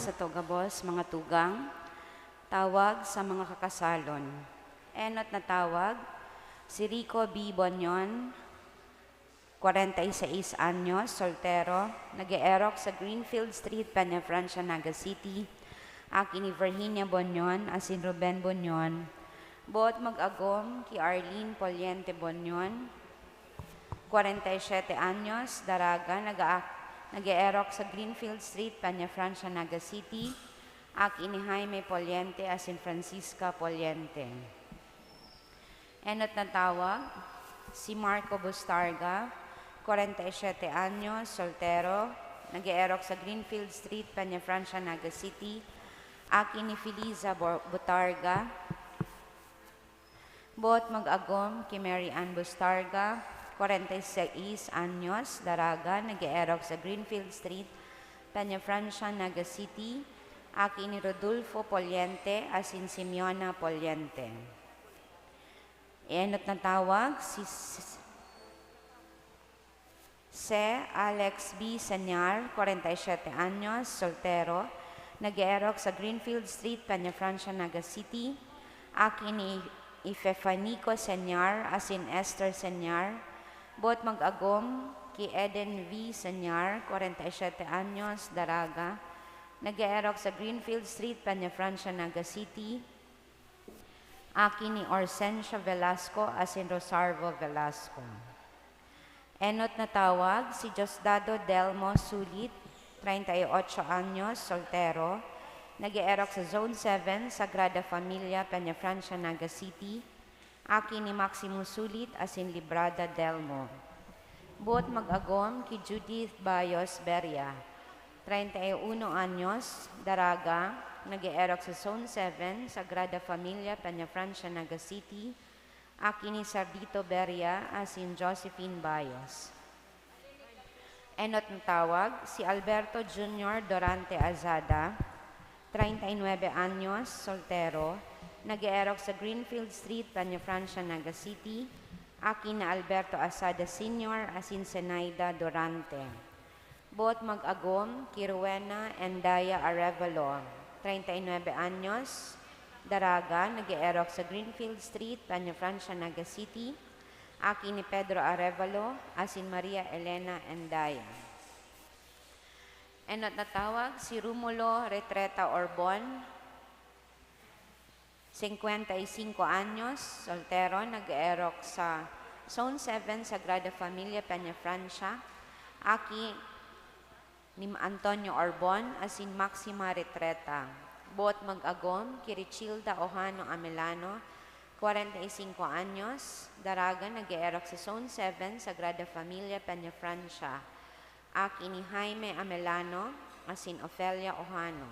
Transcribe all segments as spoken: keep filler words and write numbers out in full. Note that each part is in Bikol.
Sato gabos, mga tugang, tawag sa mga kakasalon. Enot na tawag, si Rico B. Bonyon, kwarenta y seis anyos, soltero, nag-eerok sa Greenfield Street, Peñafrancia, Naga City. Aki ni Virginia Bonyon asin Ruben Bonyon. Boot mag-agom ki Arlene Poliente Bonyon, kwarenta y siyete anyos, daraga, naga-, nag-eerok sa Greenfield Street, Peñafrancia, Naga City. Aki ni Jaime Poliente asin Francisca Poliente. Enot na tawag, si Marco Bustarga, kwarenta y siyete anyos, soltero, nag-eerok sa Greenfield Street, Peñafrancia, Naga City. Aki ni Feliza Bo-, Butarga. Boot mag-agom ki Mary Ann Bustarga, kwarenta y seis anyos, daraga, nag-eerok sa Greenfield Street, Peñafrancia, Naga City. Aki ni Rodolfo Poliente asin Simeona Poliente. Enot na tawag, si S-, Se Alex B. Sanyar, kwarenta y siyete anyos, soltero, nag-eerok sa Greenfield Street, Peñafrancia, Naga City. Aki ni Ifefanico Sanyar asin Esther Sanyar. Boot mag-agom ki Eden V. Sanyar, kwarenta y siyete anyos, daraga, nag-eerok sa Greenfield Street, Peñafrancia, Naga City. Aki ni Orsencio Velasco asin Rosarvo Velasco. Enot na tawag, si Diosdado Delmo Sulit, treinta y ocho anyos, soltero, nag-eerok sa Zone seven, Sagrada Familia, Peñafrancia, Naga City. Aki ni Maximo Sulit asin Librada Delmo. Boot mag-agom ki Judith Bayos Beria, treinta y uno anyos, daraga, nag-eerok sa Zone seven, Sagrada Familia, Peñafrancia, Naga City. Aki ni Sardito Beria asin Josephine Bayos. Enot na tawag, si Alberto Junior Dorante Azada, treinta y nuebe anyos, soltero, nag-eerok sa Greenfield Street, Peñafrancia, Naga City. Aki na Alberto Azada Senior asin Zenaida Dorante. Boot mag-agom ki Rowena Endaya Arevalo, treinta y nuebe anyos, daraga, nag-eerok sa Greenfield Street, Peñafrancia, Naga City. Aki ni Pedro Arevalo asin Maria Elena Endaya. Enot na tawag, si Romulo Retreta Orbon, singkwenta y singko anyos, soltero, nag-eerok sa Zone seven, Sagrada Familia, Peñafrancia. Aki ni Antonio Orbon asin Maxima Retreta. Boot mag-agom ki Richilda Ojano Amelano, kwarenta y singko anyos, daraga, nag-eerok sa Zone seven, Sagrada Familia, Peñafrancia. Aki ni Jaime Amelano asin Ofelia Ojano.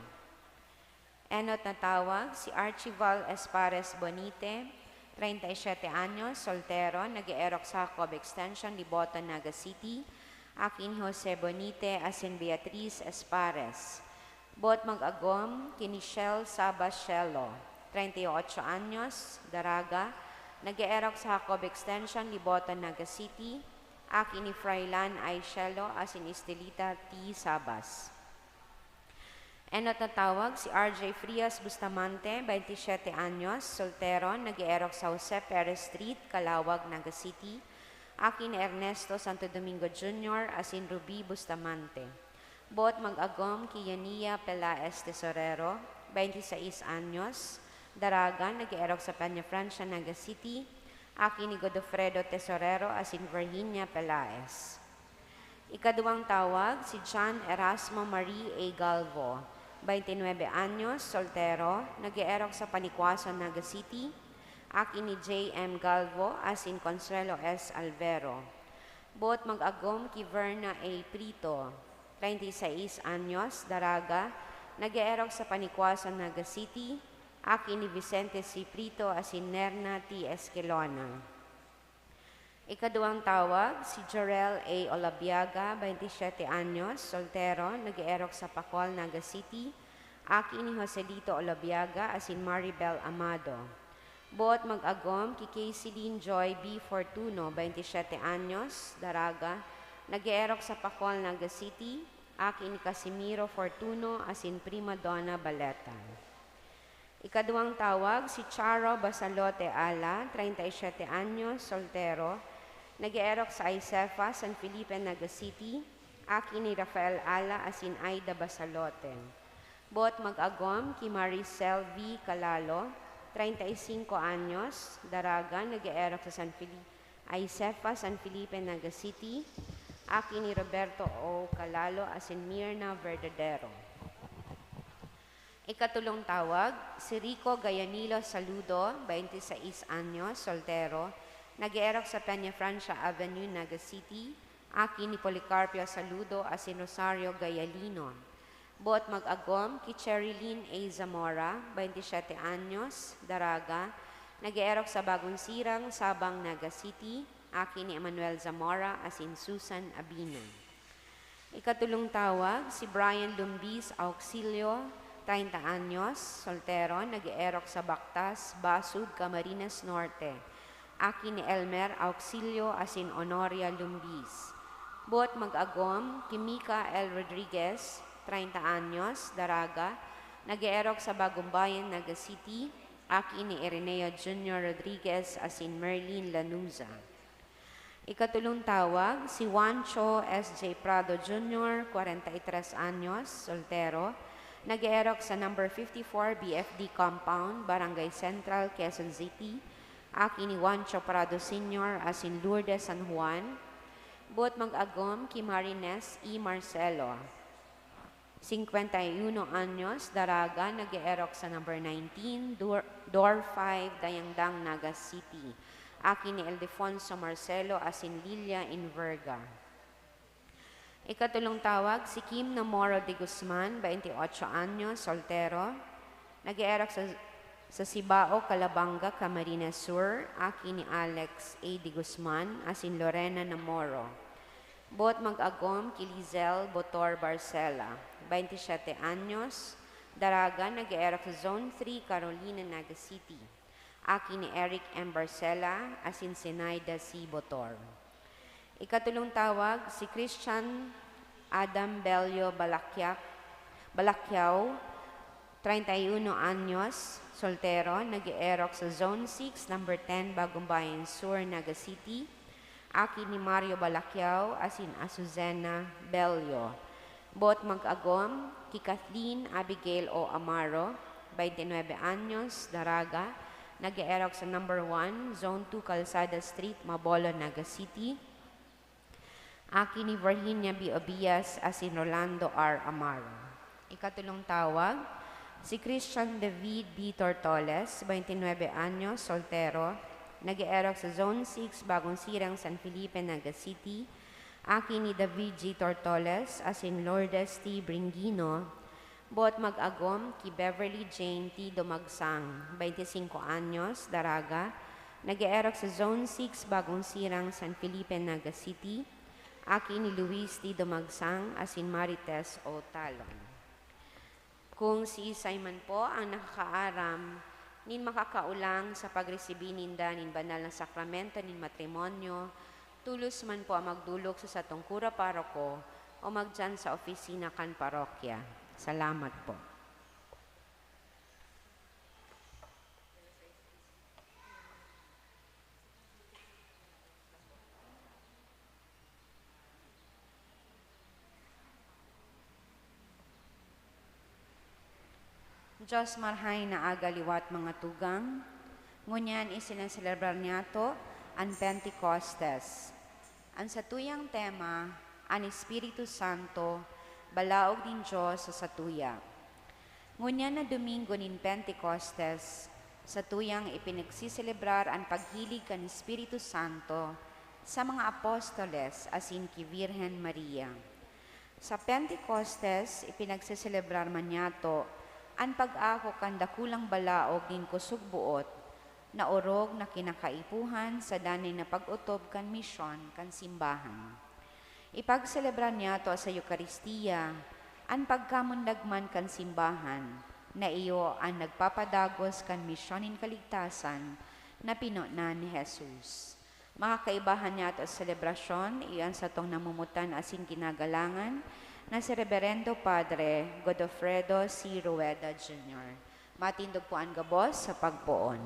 Enot na tawag, si Archival Espares Bonite, treinta y siyete anyos, soltero, nag-eerok sa Jacob Extension, Liboton, Naga City. Aki ni Jose Bonite asin Beatriz Espares. Boot mag-agom ki Nichelle Sabas Shelo, treinta y ocho anyos, daraga, nag-eerok sa Jacob Extension, Liboton, Naga City. Aki ni Froilan Ay Shelo asin Estelita T. Sabas. Enot na tawag, si R J Frias Bustamante, baynte y siyete anyos, soltero, nag-eerok sa Jose Perez Street, Calauag, Naga City. Aki ni Ernesto Santo Domingo Junior asin Ruby Bustamante. Boot mag-agom ki Yania Pelaez Tesorero, baynte y seis anyos, daraga, nag-eerok sa Peñafrancia, Naga City. Aki ni Godofredo Tesorero asin Virginia Pelaez. Ikaduwang tawag, si John Erasmo Marie A. Galvo, baynte y nuebe anyos, soltero, nag-eerok sa Panicuason, Naga City. Aki ni J M Galvo asin Consuelo S. Alvero. Boot mag-agom ki Verna A. Prito, treinta y seis anyos, daraga, nag-eerok sa Panicuason, Naga City. Aki ni Vicente C. Prito asin Nerna T. Esquilona. Ikaduwang tawag, si Jorel A. Olabiaga, baynte y siyete anyos, soltero, nag-eerok sa Pacol, Naga City. Aki ni Joselito Olabiaga asin Maribel Amado. Boot mag-agom ki Kayceline Joy B. Fortuno, baynte y siyete anyos, daraga, nag-eerok sa Pacol, Naga City. aki ni Casimiro Fortuno asin Prima Donna Baleta. Ikaduwang tawag, si Charo Basalote Ala, treinta y siete anyos, soltero, nag-eerok sa Aicefa, San Felipe, Naga City, aki ni Rafael Ala asin Aida Basalote. Boot mag-agom ki Maricel V. Calalo, treinta y cinco anyos, daraga, nag-eerok sa San Felipe, Aicefa, San Felipe, Naga City, aki ni Roberto O. Calalo asin Mirna Verdadero. Ikatulong tawag, si Rico Gayanilo Saludo, twenty-six anyos, soltero, nag-eerok sa Peña Francia Avenue, Naga City, aki ni Policarpio Saludo asin Rosario Gayalino. Boot mag-agom ki Cherilyn A. Zamora, twenty-sete anyos, daraga, nag-eerok sa Bagong Sirang, Sabang, Naga City, aki ni Emmanuel Zamora asin Susan Abina. Ikatulong tawag, si Brian Lumbis Auxilio, treinta anyos, soltero, nag-eerok sa Baktas, Basug, Camarines Norte, aki ni Elmer Auxilio asin Honoria Lumbis. Boot mag-agom ki Mica L. Rodriguez, treinta anyos, daraga, nag-eerok sa Bagong Bayan, Naga City, aki ni Ireneo Junior Rodriguez asin Merlin Lanuza. Ikatulong tawag, si Juancho S J Prado Junior, kwarenta y tres anyos, soltero, nag-eerok sa number fifty-four B F D Compound, Barangay Central, Quezon City, aki ni Juancho Prado Senior asin Lourdes San Juan. Boot mag-agom ki Marines E. Marcelo, singkwenta y uno anyos, daraga, nag-eerok sa number nineteen, door, door five, Dayangdang, Naga City, aki ni Ildefonso Marcelo asin Lilia Inverga. Ikatulong tawag, si Kim Namoro de Guzman, twenty-ocho anyos, soltero, nag-eerok sa, sa Sibao, Calabanga, Camarines Sur, aki ni Alex A. de Guzman asin Lorena Namoro. Boot mag-agom ki Lizelle Botor Barcela, twenty-sete anyos, daraga, nag-eerok sa Zone three, Carolina, Naga City, aki ni Eric M. Barcela asin Zenaida C. Botor. Ikatulong tawag, si Christian Adam Bello Balakyak-, Balakyaw, treinta y uno anyos, soltero, nag-eerok sa Zone six, Number ten, Bagong Bayan Sur, Naga City, aki ni Mario Balakyaw asin Azucena Bello. Boot mag-agom ki Kathleen Abigail O. Amaro, twenty-nueve anyos, daraga, nag-eerok sa Number one, Zone two, Calzada Street, Mabolo, Naga City, aki ni Virginia B. Obias asin Rolando R. Amaro. Ikatulong tawag, si Christian David B. Tortoles, twenty-nueve anyos, soltero, nag-eerok sa Zone six, Bagong Sirang, San Felipe, Naga City, aki ni David G. Tortoles asin Lourdes T. Bringino. Boot mag-agom ki Beverly Jane T. Dumagsang, twenty-cinco anyos, daraga, nag-eerok sa Zone six, Bagong Sirang, San Felipe, Naga City, aki ni Luis T. Dumagsang asin Marites O. Talon. Kun siisay man po ang nakakaaram nin makakaolang sa pagresibi ninda nin banal na sakramento nin matrimonyo, tolos man po ang magdolok sa satong kura paroko o magdiyan sa opisina kan parokya. Salamat po. Dios, marahay na aga liwat, mga tugang. Ngunyan isinaselebrar niyato an Pentecostes. An satuyang tema, an Espiritu Santo, balaog nin Dios sa satuya. Ngunyan na Domingo nin Pentecostes, satuyang ipinagseselebrar an paghilig kan Espiritu Santo sa mga apostoles asin ki Virgen Maria. Sa Pentecostes, ipinagseselebrar man niyato an pag-ako kan dakulang balaog nin kusog-boot na orog na kinakaipuhan sa danay na pag-otob kan misyon kan simbahan. Ipagselebra niyato sa Eukaristia an pagkamundag man kan simbahan, na iyo an nagpapadagos kan misyon nin kaligtasan na pinonan ni Jesus. Makakaibahan niyato sa selebrasyon, iyo an satong namomotan asin ginagalangan, na si Reberendo Padre Godofredo C. Rueda Junior. Matindog po an gabos sa pagpoon.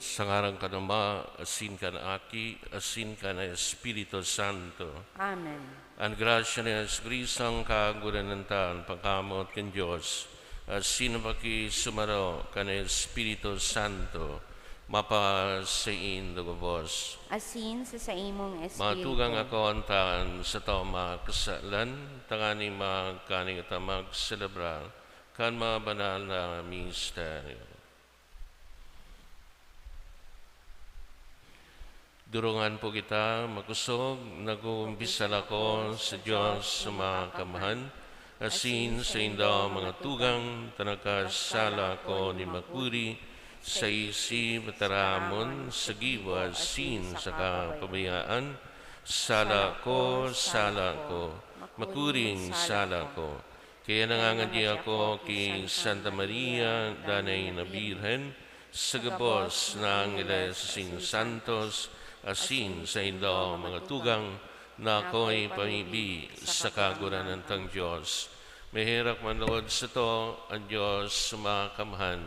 Sa ngaran kan Ama, asin kan Aki, asin kan Espiritu Santo. Amen. An grasya ni Jesu-Cristong Kagurangnan ta, an pagkamoot kan Dios, asin an pakisumaro kan Espiritu Santo, mapasaindo gabos. Asin sa saimong espiritu. Matugang ako an tan sa toma kasalan, tanganing magkaning at magselebrar kan mga banal na misteryo. Durungan po kita, makosog, nag-uumpisal ako sa Dios sa mga kamhan, asin saindo mga tugang, ta nagkasala ako nin makuri, sa isip, taramon, sa gibo, asin sa kapabayaan. Sala ko, sala ko, makuring sala ko. Kaya nangangadi ako ki Santa Maria, Danay na Birhen, sa gabos na angheles asin santos, asin saindong mga tugang, na ako'y pamibi sa Kagurangnan tang Dios. Maherak man logod sato an Dios sa mga kamhan,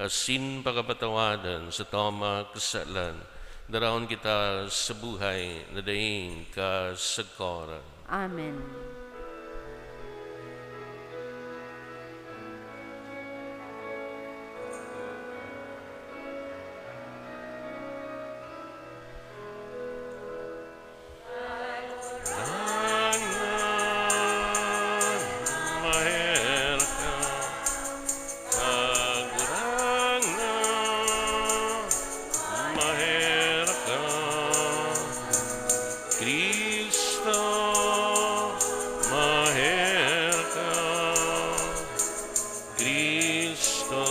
asin pakapatawadan sato mga kasalan, daraon kita sa buhay na daing kasagkoran. Amen. Kagurangnan, maherak. Kagurangnan, maherak. Cristo, maherak. Cristo,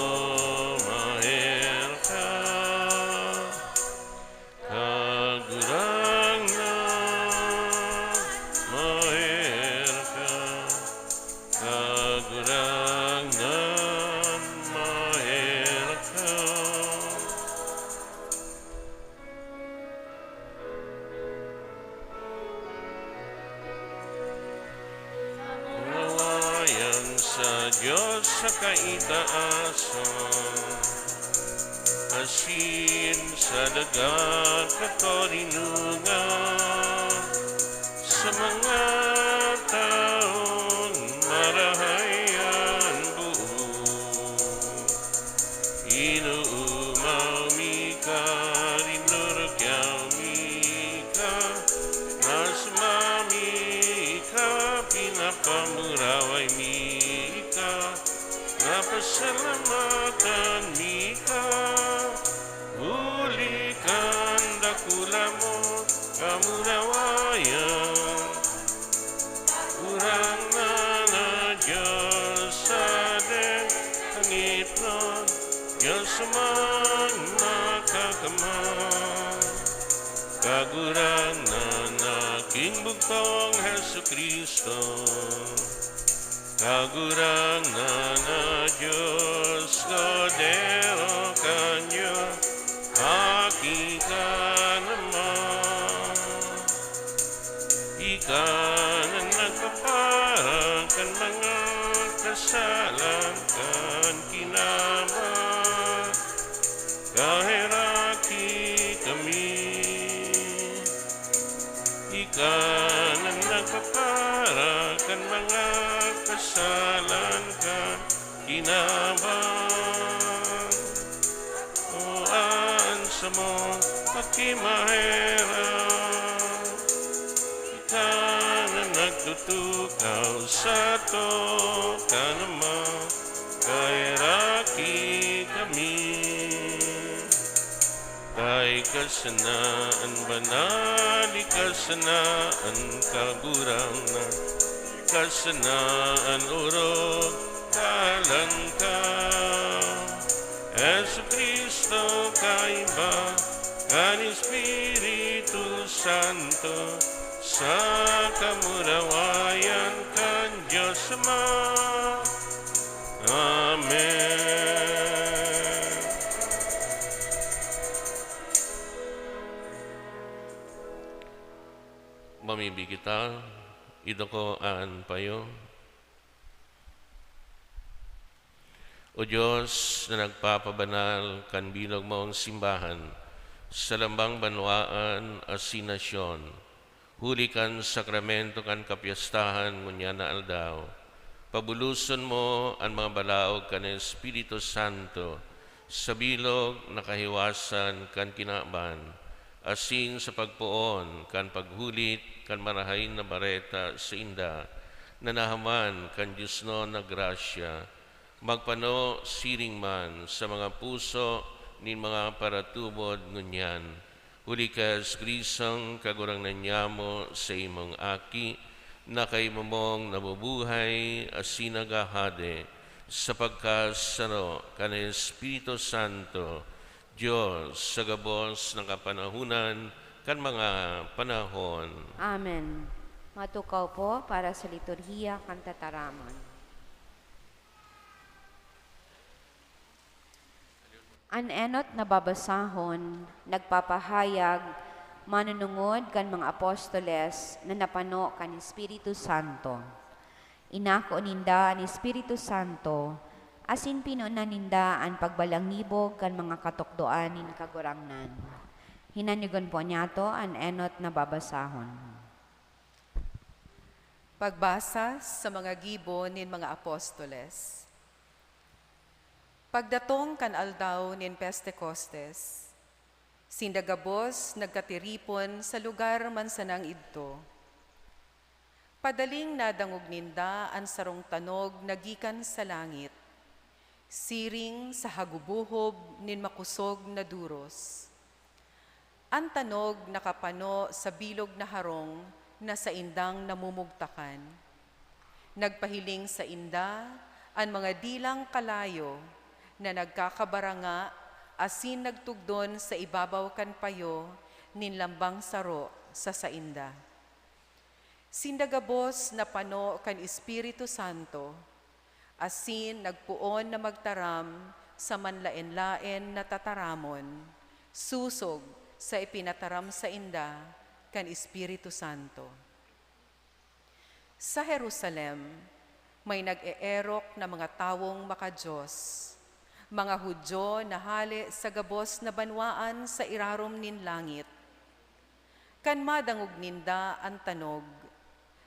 maherak. Kagurangnan, maherak. Kagurangnan, maherak. Nawayan sa Dios sa kaitaasan. Asin sa daga katorinungan, sa mga taong marahay an buo. Inoomaw mi ka, rinurukyaw mi ka, nasma mi ka, pinapamuraway mi ka, napasalamatan mi ka. Huli kan dakula mo kamurawayan, Kagurangnan na Dios sa langitnon, Dios man makakamay. Kagurangnan na king bugtong Jesu-Cristo, Kagurangnan na Dios, Kordero kan Dios, Aki ka naman. Ika na nagpapara kan mga kasalan kan kinaban, kaheraki kami. Ika na nagpapara kan mga kasalan kan kinaban. O an samong pakimaherak, ika na nagtutukaw sato kan Ama, kaheraki kami. Ta ika sana an banal, ika sana an Kagurangnan, ika sana an orog, kahalan ka. Jesu-Cristo, kaiba kan Espiritu Santo, sa kamurawayan kan Dios Ama. Amen. Mamibi kita, idako an payo. O Dios na nagpapabanal kan bilog mong simbahan sa lambang banwaan asin nasyon, huli kan sakramento kan kapyestahan ngunyan na aldaw, pabuloson mo an mga balaog kan Espiritu Santo sa bilog na kahiwasan kan kinaban, asin sa pagpoon kan paghulit kan Marahay na Bareta sainda na nahaman kan diosnon na grasya, magpano siring man sa mga puso nin mga paratubod ngunyan. Huli kan Jesu-Cristong Kagurangnan nyamo, sa imong Aki, na kaimo mong nabubuhay asin naghahade sa pagkasaro kan Espiritu Santo, Dios sa gabos na kapanahonan kan mga panahon. Amen. Matukaw po para sa liturhiya kan tataramon. An enot na babasahon nagpapahayag manunungod kan mga apostoles na napano kan Espiritu Santo. Inako ninda an Espiritu Santo, asin pinoon na ninda an pagbalangibog kan mga katukdoan nin Kagurangnan. Hinanyogon po niyato an enot na babasahon. Pagbasa sa mga gibo nin mga apostoles. Pagdatong kan aldaw nin Pentecostes, sinda gabos nagkatiripon sa lugar man sanang idto. Padaling nadangog ninda an sarong tanog na gikan sa langit, siring sa hagubohob nin makosog na duros. An tanog nakapano sa bilog na harong na saindang namumugtakan. Nagpahiling sainda an mga dilang kalayo na nagkakabaranga asin nagtugdon sa ibabaw kan payo nin lambang saro sa sainda. Sinda gabos napano kan Espiritu Santo, asin nagpoon na magtaram sa manlaen-laen na tataramon, sosog sa ipinataram sainda kan Espiritu Santo. Sa Jerusalem, may nag-eerok na mga tawong maka-Dios, Mga Judio na hale sa gabos na banwaan sa irarom nin langit. Kan madangog ninda an tanog,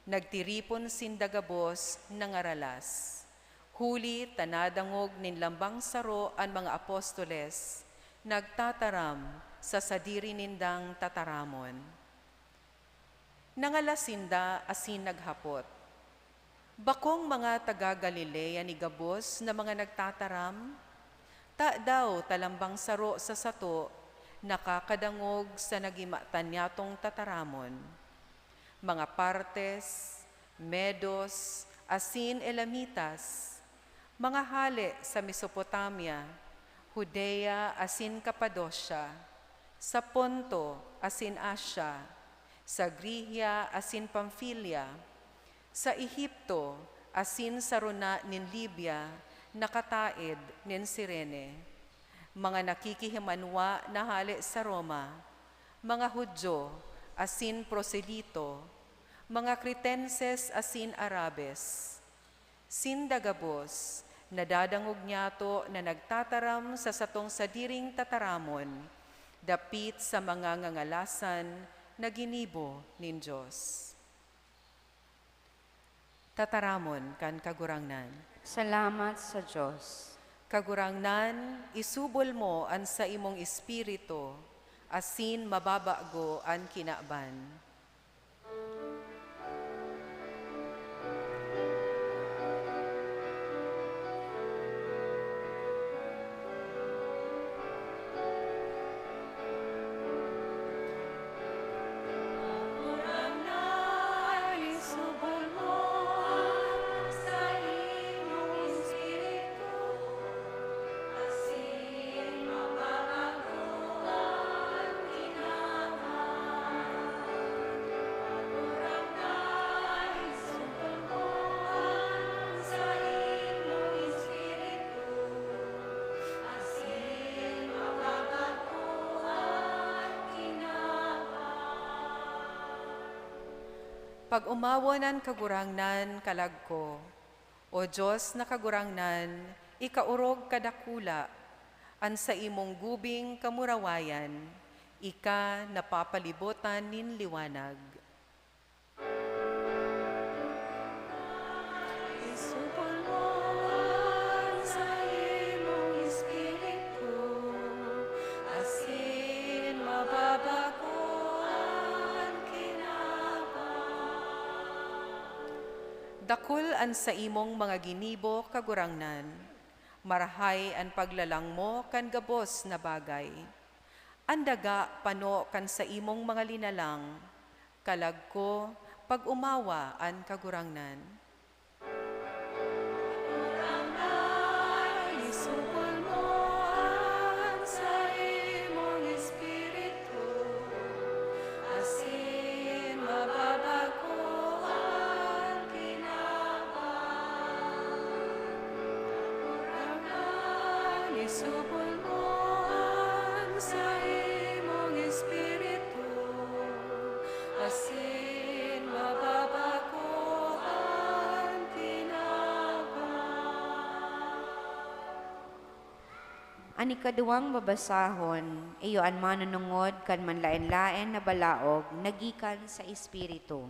nagtiripon sinda gabos na ngaralas, huli ta nadangog nin lambang saro an mga apostoles nagtataram sa sadiri nindang tataramon. Nangalas sinda asin naghapot, "Bakong mga taga Galilea ni gabos na mga nagtataram? Tadaw ta lambang saro sa sato nakakadangog sa nagimatan nyatong tataramon? Mga Partes, Medos, asin Elamitas, mga hale sa Mesopotamia, Judea asin Capadocia, sa Ponto asin Asia, sa Grigia asin Pamfilia, sa Egipto asin sa rona nin Libya na kataed nin Cirene, mga nakikihimanwa na hale sa Roma, mga Judio asin proselito, mga Cretenses asin Arabes. Sinda gabos, nadadangog nyato na nagtataram sa satong sadiring tataramon, dapit sa mga ngangalasan na ginibo nin Dios." Tataramon kan Kagurangnan. Salamat sa Dios. Kagurangnan, isubol mo an saimong Espiritu, asin mababago an kinaban. Pag-omawon an Kagurangnan, kalag ko. O Dios na Kagurangnan, ikaorog ka dakula, an saimong gubing kamurawayan, ika napapalibotan nin liwanag. Isupol mo an saimong Espiritu, asin mababago an kinaban. Dakul an saimong mga ginibo, Kagurangnan. Marahay an paglalang mo kan gabos na bagay. An daga pano kan saimong mga linalang. Kalag ko, pag-omawa an Kagurangnan. Isupol mo an saimong Espiritu, asin mababago an kinaban. Kagurangnan, isupol mo an saimong Espiritu, asin mababago an kinaban. An ikaduwang babasahon, iyo an manunungod kan manlaen-laen na balaog na gikan sa Espiritu.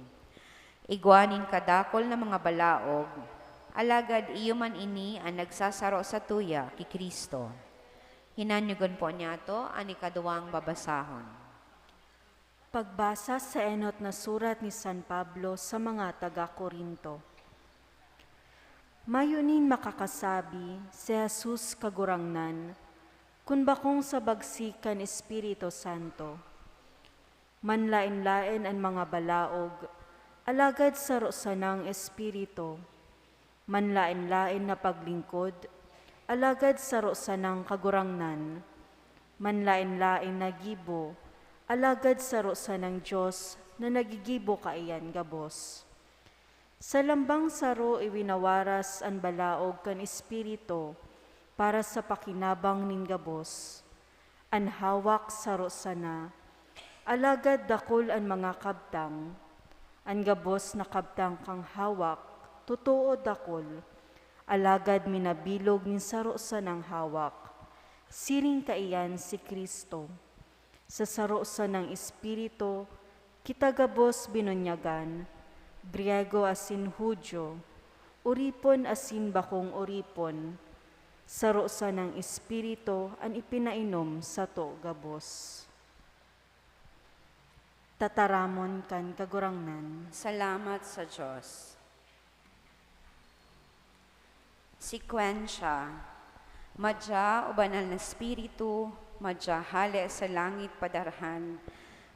Igwa nin kadakul na mga balaog, alagad iyo man ini an nagsasaro satuya ki Cristo. Hinanyogon po niyato an ikaduwang babasahon. Pagbasa sa enot na surat ni San Pablo sa mga taga Corinto. Mayo nin makakasabi si Jesus Kagurangnan, kun bakong sa bagsik kan Espiritu Santo. Manlaen-laen an mga balaog, alagad saro sanang Espiritu. Manlaen-laen na paglingkod, alagad saro sanang Kagurangnan. Manlaen-laen na gibo, alagad saro sanang Dios na naggigibo kaiyan gabos. Sa lambang saro iwinawaras an balaog kan Espiritu para sa pakinabang nin gabos. An hawak saro sana, alagad dakul an mga kabtang. An gabos na kabtang kan hawak, totoo dakul, alagad minabilog nin saro sanang hawak. Siring kaiyan si Cristo, "Sa saro sanang Espiritu kita gabos binunyagan, Griego asin Judio, oripon asin bakong oripon, saro sanang Espiritu an ipinainom sato gabos." Tataramon kan Kagurangnan. Salamat sa Dios. Sekwensya. Madya, o Banal na Espiritu, madya hale sa langit padarhan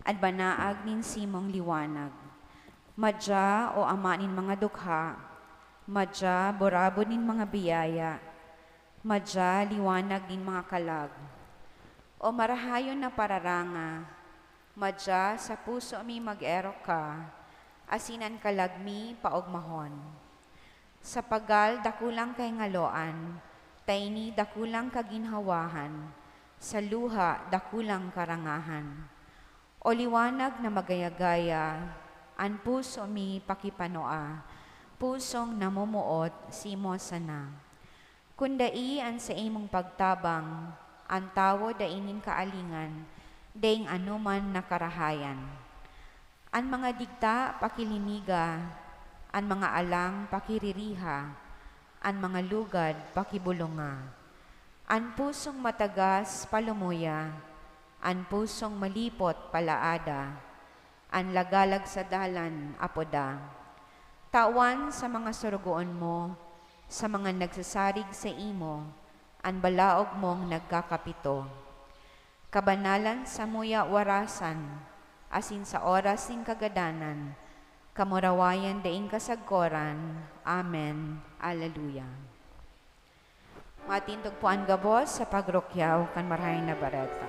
an banaag nin simong liwanag. Madya, o Ama nin mga dukha, madya, burabod nin mga biyaya, madya, liwanag nin mga kalag. O marahayon na Pararanga, madya sa puso mi mag-erok ka, asin an kalag mi paogmahon. Sa pagal dakulang kahingaloan, ta ini dakulang kaginhawahan, sa luha dakulang karangahan. O liwanag na magaya-gaya, an puso mi pakipanoa, pusong namomoot, simo sana. Kun dai an saimong pagtabang, an tawo dai nin kaalingan, daing anoman na karahayan. An mga digta pakiliniga, an mga alang pakiririha, an mga lugad pakibolonga. An pusong matagas palumuya, an pusong malipot palaada, an lagalag sa dalan apoda. Tawan sa mga sorogoon mo, sa mga nagsasarig saimo, an balaog mong nagkakapito. Kabanalan samuya warasan, asin sa oras nin kagadanan, kamurawayan daing kasagkoran. Amen. Aleluya. Matindog po an gabos sa pagrukyaw kan Marahay na Bareta.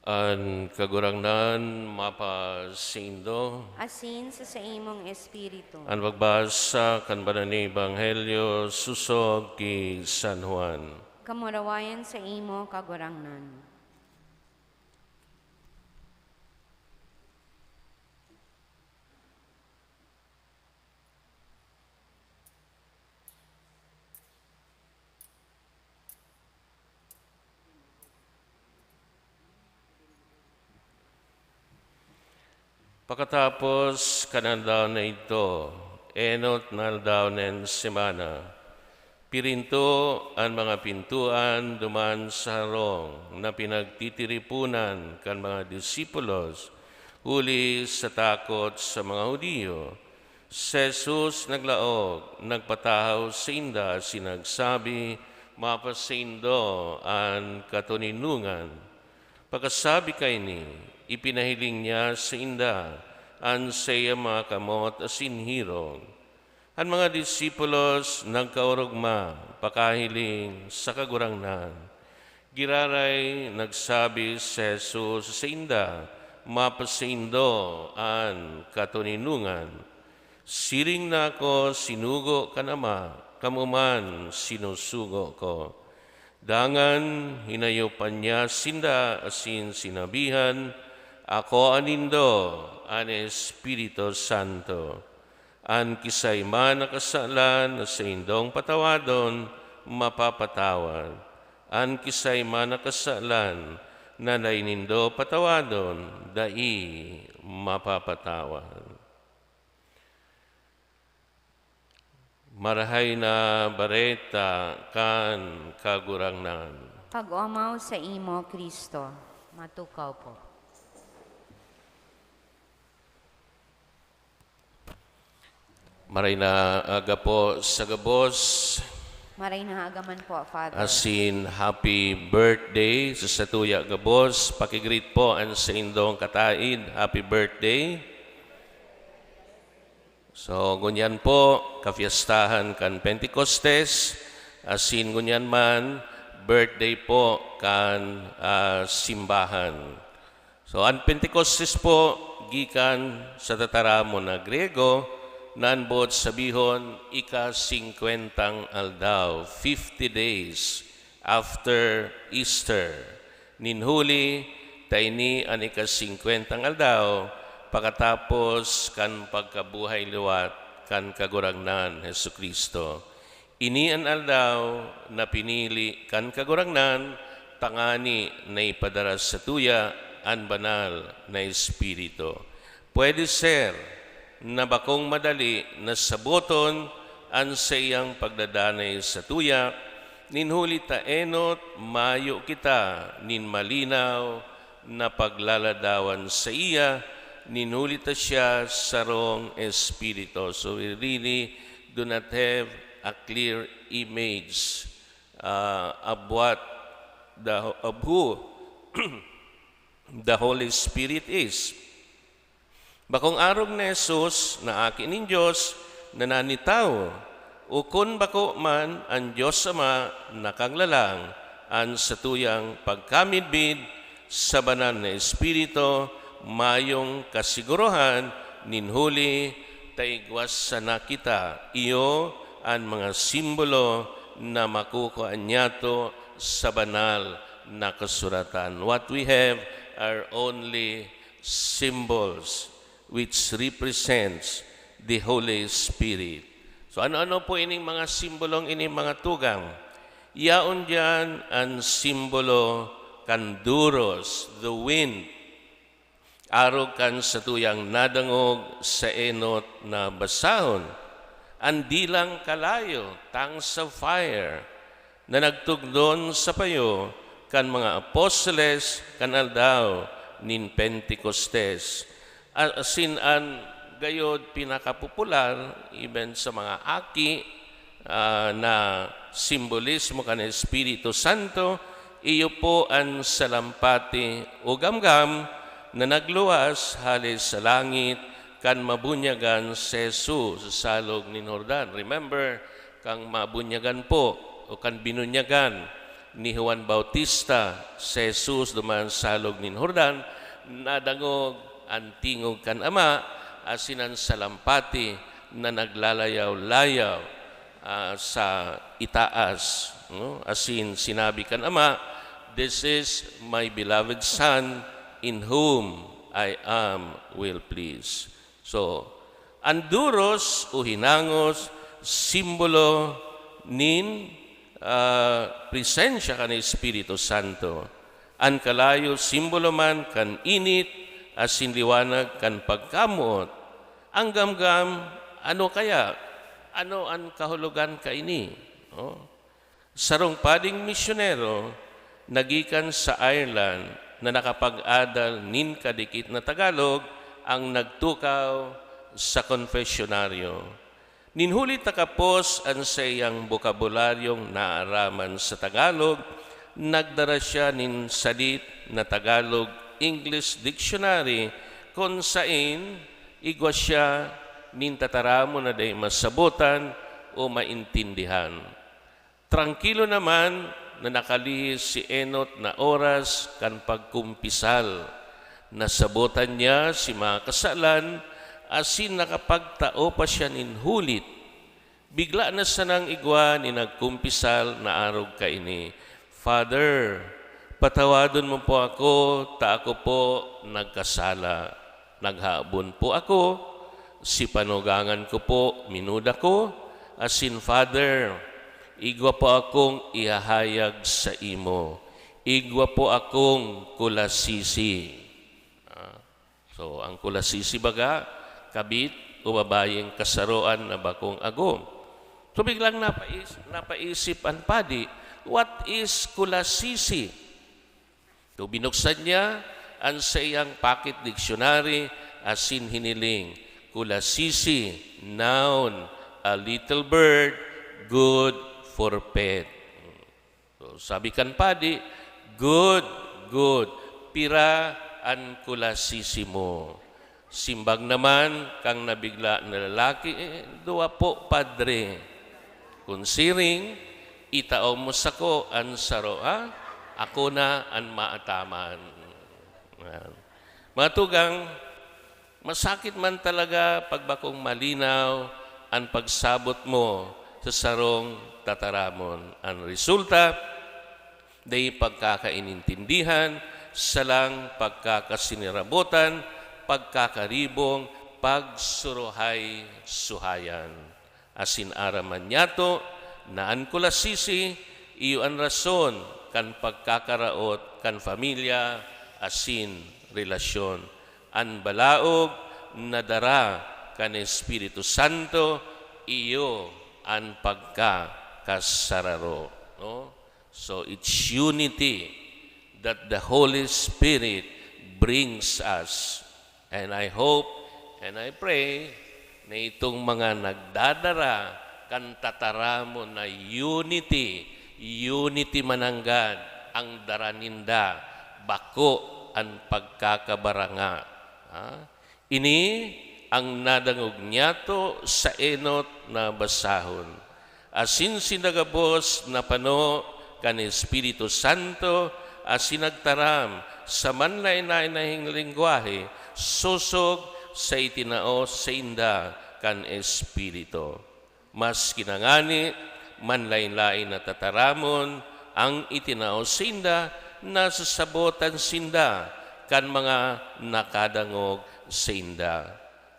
An Kagurangnan mapasaindo. Asin sa saimong espiritu. An pagbasa kan Banal na Ebanghelyo sosog ki San Juan. Kamurawayan saimo, Kagurangnan. Pakatapos kan aldaw na idto, enot na aldaw nin semana, pirinto an mga pintoan duman sa harong na pinagtitiriponan kan mga disipulos, huli sa takot sa mga Judio. Si Jesus naglaog, nagpatahaw sainda asin nagsabi, "Mapasaindo an katoninongan." Pakasabi kaini, ipinahiling niya sainda an saiyang mga kamot asin hirog. An mga disipulos nagkaorogma pakahiling sa Kagurangnan. Giraray nagsabi si Jesus sainda, "Mapasaindo an katoninongan. Siring na ako sinugo kan Ama, kamo man sinusugo ko." Dangan hinayopan niya sinda asin sinabihan, "Akoa nindo an Espiritu Santo. An kisay man na kasalan na saindong patawadon, mapapatawad. An kisay man na kasalan na dai nindo patawadon, dai mapapatawad. Marahay na bareta kan Kagurangnan. Pag-omaw sa imo, Kristo. Matukaw po. Maray na aga po sa gabos. Maray na aga man po, Father. Asin happy birthday sa satuya gabos. Pakigreet po an saindong kataid. Happy birthday. So, ngunyan po, kafiestahan kan Pentecostes, asin ngunyan man, birthday po kan, ah, simbahan. So, an Pentecostes po, gikan sa tataramon na Griego, na an boot sabihon, ika-singkwentang aldaw, fifty days after Easter. Nin huli ta ini an ika-singkwentang aldaw pakatapos kan pagkabuhay liwat kan Kagurangnan Jesu-Cristo. Ini an aldaw na pinili kan Kagurangnan tangani na ipadara satuya an Banal na Espiritu. Pwede ser na bakong madali na saboton an saiyang pagdadanay satuya, nin huli ta enot mayo kita nin malinaw na paglaladawan saiya, nin huli ta siya sarong espiritu. So we really do not have a clear image, uh, of what the, of who the Holy Spirit is. Bakong arog ni Jesus na Aki nin Dios na nanitawo, o kun bako man, an Dios Ama na Kaglalang, an satuyang pagkamidbid sa Banal na Espiritu, mayong kasiguruhan nin huli ta igwa sana kita, iyo an mga simbolo na makukua niyato sa Banal na Kasuratan. What we have are only symbols which represents the Holy Spirit. So, ano-ano po ining mga simbolong ini, mga tugang? Yaon diyan an simbolo kan duros, the wind, arog kan satuyang nadangog sa enot na basahon, an dilang kalayo, tongues of fire, na nagtugdon sa payo kan mga apostoles kan aldaw nin Pentecostes. A-, asin an gayod pinakapopular, even sa mga aki, ah, na simbolismo kan Espiritu Santo, iyo po an salampati o gamgam na nagluwas hale sa langit kan mabunyagan si Jesus sa Salog nin Jordan. Remember, kan mabunyagan po o kan binunyagan ni Juan Bautista si Jesus duman sa Salog nin Jordan, nadangog an tingog kan Ama asin an salampati na naglalayaw-layaw, ah, sa itaas, no? Asin sinabi kan Ama, "This is my beloved Son, in whom I am well pleased." So, an duros o hinangos, simbolo nin, ah, presensya kan Espiritu Santo. An kalayo, simbolo man kan init asin liwanag kan pagkamoot. An gamgam, ano kaya? Ano an kahulogan kaini? Oh. Sarong pading misyonero na gikan sa Ireland na nakapag-adal nin kadikit na Tagalog ang nagtukaw sa konfesyonaryo. Nin huli ta kapos an saiyang bokabularyong naaraman sa Tagalog, nagdara siya nin sadit na Tagalog-English dictionary kun saen igwa siya nin tataramon na dai masabotan o maintindihan. Trangkilo naman na nakalihis si Enot na oras kan pagkumpisal. Nasabotan niya si mga kasalan asin nakapagtao pa siya nin hulit. Bigla na sanang igwa nin nagkumpisal na arog kaini, "Father, patawadon mo po ako, ta ako po nagkasala." Naghabon po ako, si panugangan ko po, minuda ko, asin, "Father, igwa po akong ihahayag saimo." "Igwa po akong kulasisi." Ah, so, ang kulasisi baga, kabit o babayeng kasaroan na bakong agom. So, biglang napais-, napaisip an padi, "What is kulasisi?" So, binuksan niya an saiyang pocket dictionary asin hiniling, "Kulasisi, noun, a little bird, good for pet." So, sabi kan padi, "Good, good. Pira an kulasisi mo?" Simbag naman kan nabigla na lalaki, "Eh, duwa po, Padre." "Kun siring, itao mo sako an saro, ha? Ako na an maataman." Yan. Mga tugang, masakit man talaga pag bakong malinaw an pagsabot mo sa sarong tataramon. An resulta, dai pagkakainintindihan, salang pagkakasinirabotan, pagkakaribong, pagsuruhay-suhayan. Asin aram man niyato na an kulasisi iyo an rason kan pagkakaraot kan pamilya asin relasyon. An balaog na dara kan Espiritu Santo, iyo an pagkakasararo, no? So, it's unity that the Holy Spirit brings us. And I hope and I pray na itong mga nagdadara kan tataramon na unity, unity mananggad ang dara ninda, bako an pagkakabaranga. Ha? Ini ang nadangog niyato sa enot na basahon. Asin sinda gabos napano kan Espiritu Santo asin nagtaram sa manlaen-laen na hing-, lengwahe, sosog sa itinao sainda kan Espiritu. Maski na ngani manlaen-laen na tataramon ang itinao sainda, nasasabotan sinda kan mga nakadangog sainda.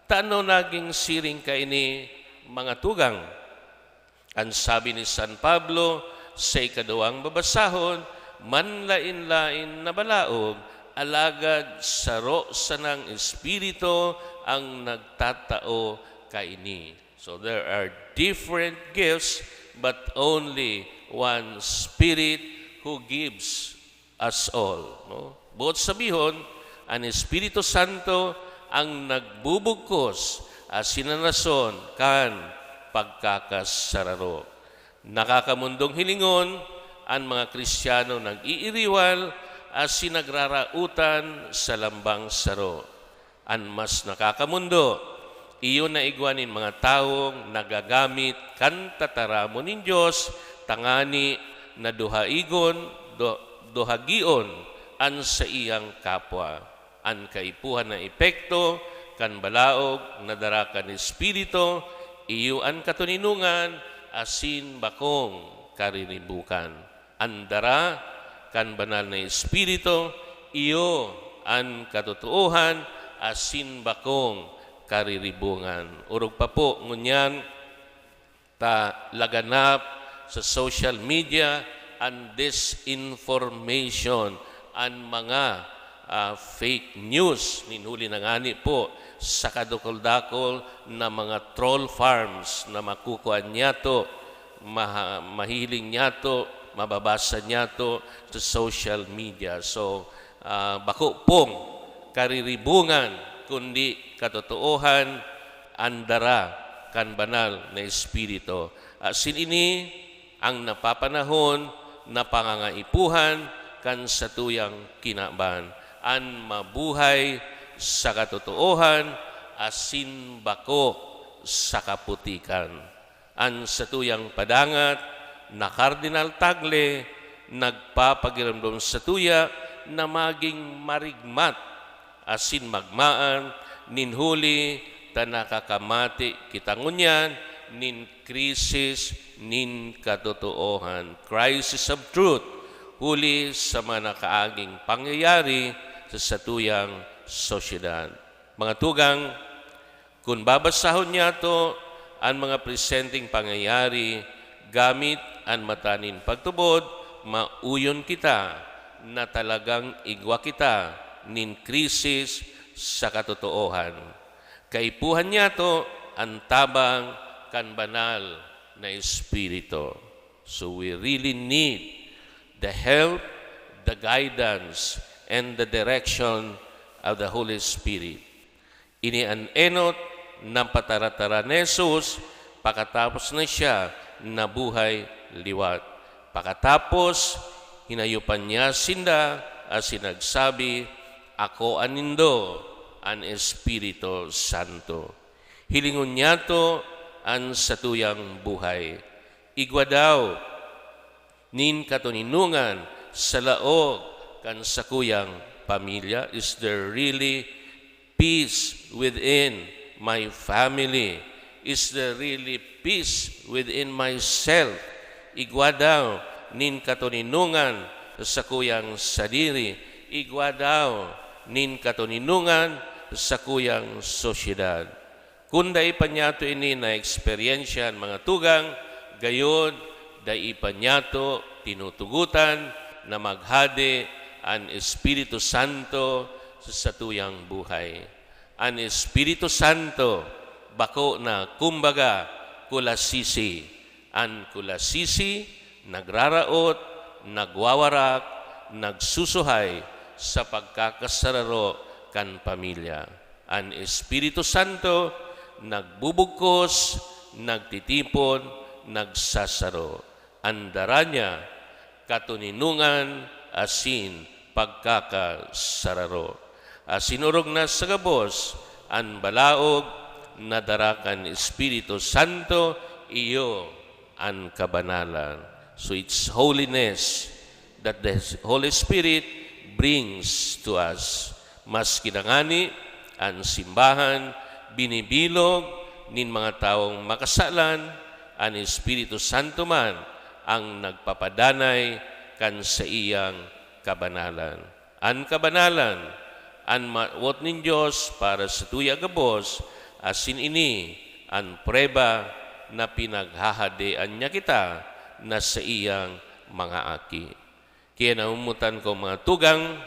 Tano nagin siring kaini, mga tugang? An sabi ni San Pablo sa ikaduwang babasahon, "Manlaen-laen na balaog, alagad saro sanang Espiritu ang nagtatao kaini." So there are different gifts, but only one Spirit who gives us all, no? Boot sabihon, an Espiritu Santo ang nagbubugkos asin an rason kan pagkakasararo. Nakakamundong hilingon an mga Kristiyano nag-iiriwal asin nagraraotan sa lambang saro. An mas nakakamondo, iyo na igwa nin mga tawong nagagamit kan tataramon nin Dios tangani na duhaigon, du-, duhagion an saiyang kapwa. An kaipuhan na epekto kan balaog na dara kan Espiritu, iyo an katoninongan asin bakong kariribokan. An dara kan Banal na Espiritu, iyo an katotoohan asin bakong kariribongan. Orog pa po, ngunyan ta laganap sa social media an disinformation, an mga, ah, fake news. Nin huli na ngani po sa kadakul-dakul na mga troll farms na makukuha niyato, maha-, mahihiling niyato, mababasa niyato sa social media. So, ah, bako pong kariribongan, kundi katotoohan, an dara kan Banal na Espiritu. Asin ini ang napapanahon na pangangaipuhan kan satuyang kinaban, an mabuhay sa katotoohan asin bako sa kaputikan. An satuyang padangat na Cardinal Tagle nagpapagiramdom satuya na magin marigmat asin magmaan, nin huli ta nakakamati kita ngunyan nin krisis nin katotoohan, crisis of truth, huli sa mga nakaaging pangyayari sa satuyang sosyedad. Mga tugang, kun babasahon niyato an mga presenteng pangyayari gamit an mata nin pagtubod, mauyon kita na talagang igwa kita nin krisis sa katotoohan. Kaipuhan niyato an tabang kan Banal na Espiritu. So we really need the help, the guidance, and the direction of the Holy Spirit. Ini an enot na pataratara ni Jesus pakatapos na siya nabuhay liwat. Pakatapos, hinayopan niya sinda asin nagsabi, "Akoa nindo an Espiritu Santo." Hilingon niyato an satuyang buhay. Igwa daw nin katoninongan sa laog kan sakuyang pamilya? Is there really peace within my family? Is there really peace within myself? Igwa daw nin katoninongan sa sakuyang sadiri? Igwa daw nin katoninongan sa sakuyang sosyedad? Kun dai pa niyato ini na-eksperyensya an mga tugang, gayod, dai pa niyato tinutugotan na maghade an Espiritu Santo sa satuyang buhay. An Espiritu Santo bako na, kumbaga, kulasisi. An kulasisi nagraraot, nagwawarak, nagsusuhay sa pagkakasararo kan pamilya. An Espiritu Santo nagbubugkos, nagtitipon, nagsasaro. An dara niya, katoninongan asin pagkakasararo. Asin orog na sa gabos, an balaog na dara kan Espiritu Santo, iyo an kabanalan. So it's holiness that the Holy Spirit brings to us. Maski na ngani an simbahan binibilog nin mga tawong makasalan, an Espiritu Santo man ang nagpapadanay kan saiyang kabanalan. An kabanalan, an mawot nin Dios para sa tuya gabos, asin ini an prueba na pinaghahadean niya kita na saiyang mga aki. Kaya naumutan ko, mga tugang,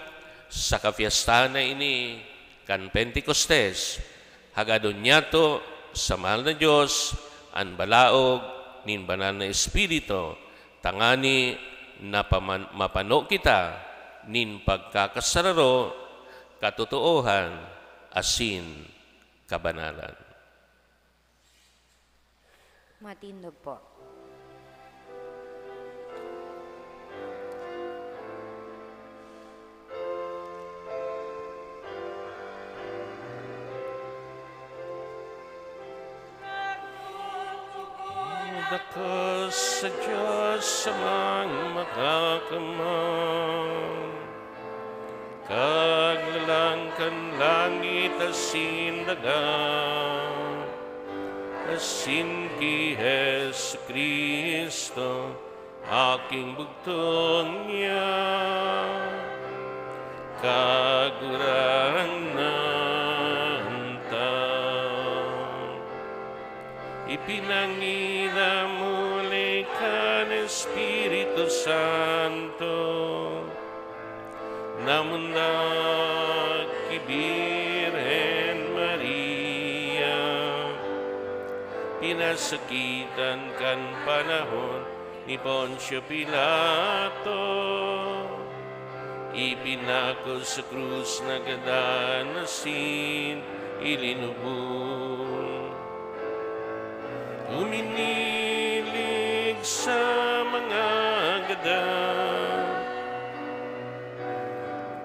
sa kapyestahan na ini kan Pentecostes, hagadon niyato sa mahal na Dios an balaog nin Banal na Espiritu, tangani na paman-, mapano kita nin pagkakasararo, katotoohan, asin kabanalan. Matindog po. Dakos sa Dios sa mga makakamang, Kaglalang kan langit asin daga, asin ki Jesu-Cristo, Aking bugtong niya, Kagurangnan ta. Ipinangiram huli kan Espiritu Santo, namundag ki Birhen Maria, pinasakitan kan panahon ni Poncio Pilato, ipinako sa krus, nagadan asin ilinubong. Uminilig sa mga gadan,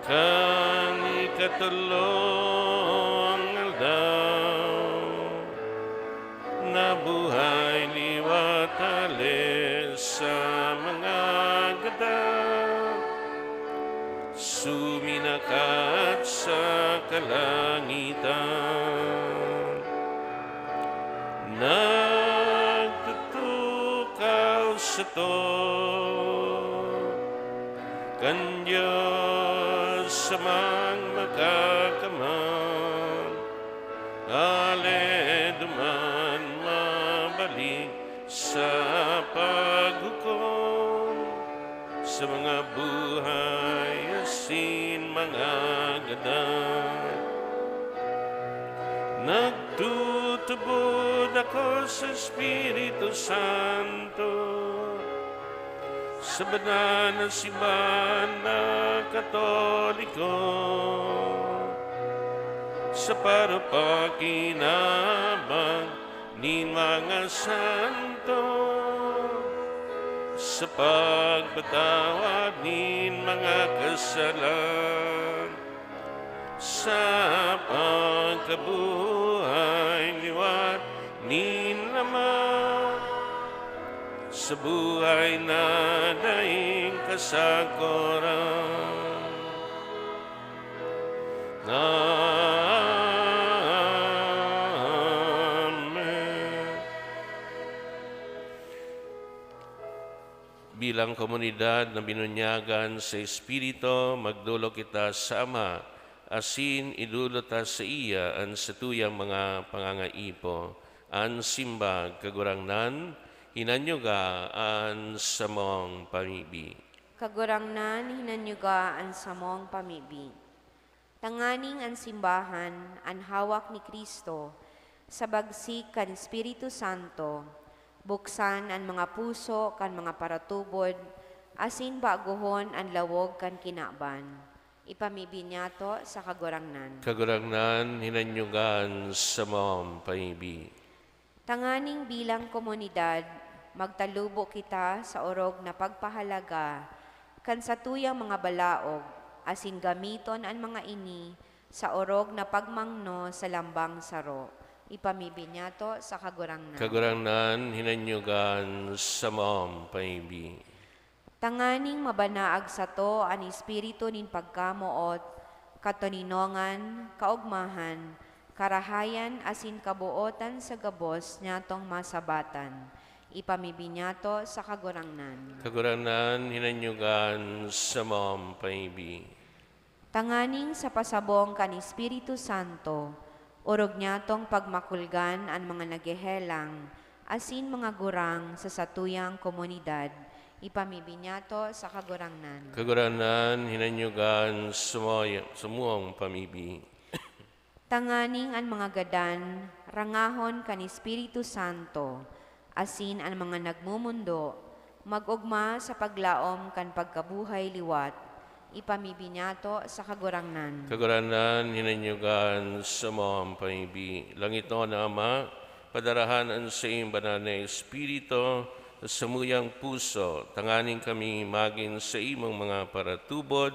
kan ikatolong aldaw, nabuhay liwat hale sa mga gadan. Suminakat sa kalangitan, nagtutukaw sato kan Dios sa mga makakamang. Ale duman mabalik sa paghukom, sa mga buhay asin mga gadan. Nagtutubod ako sa Espiritu Santo, sa banal na simbahan na Katoliko, sa parapakinabang nin mga santo, sa pagpatawad nin mga kasalan, sa pagkabuhay liwat nin Ama, sa buhay na daing kasakoran. Amen. Bilang komunidad na binunyagan sa Espiritu, magdolok kita sa Ama, asin idolok ta saiya an satuyang mga pangangaipo. An simbag, Kagurangnan, hinanyuga an samong pamibi. Kagurangnan, hinanyuga an samong pamibi. Tanganing an simbahan, an hawak ni Cristo, sa bagsik kan Espiritu Santo, buksan an mga puso kan mga paratubod, asin bagohon an lawog kan kinaban. Ipamibi niyato sa Kagurangnan. Kagurangnan, hinanyuga an samong pamibi. Tanganing bilang komunidad, magtalubo kita sa orog na pagpahalaga kan satuyang mga balaog, asin gamiton an mga ini sa orog na pagmangno sa lambang saro. Ipamibi niyato sa Kagurangnan. Kagurangnan, hinanyuga an samong pamibi. Tanganing mabanaag sato an espiritu nin pagkamoot, katoninongan, kaogmahan, karahayan asin kabootan sa gabos nyatong masabatan. Ipamibi niyato sa Kagurangnan. Kagurangnan, hinanyuga an samong pamibi. Tanganing sa pasabong kan Espiritu Santo, orog nyatong pagmakulgan an mga naghehelang asin mga gurang sa satuyang komunidad. Ipamibi niyato sa Kagurangnan. Kagurangnan, hinanyuga an samong pamibi. Tanganing an mga gadan, rangahon kan Espiritu Santo, asin an mga nagmomondo, mag-ogma sa paglaom kan pagkabuhay liwat. Ipamibi niyato sa Kagurangnan. Kagurangnan, hinanyuga an samong pamibi. Langiton na Ama, padarahan an saiyang banal na Espiritu sa samuyang puso, tanganing kami magin saimong mga paratubod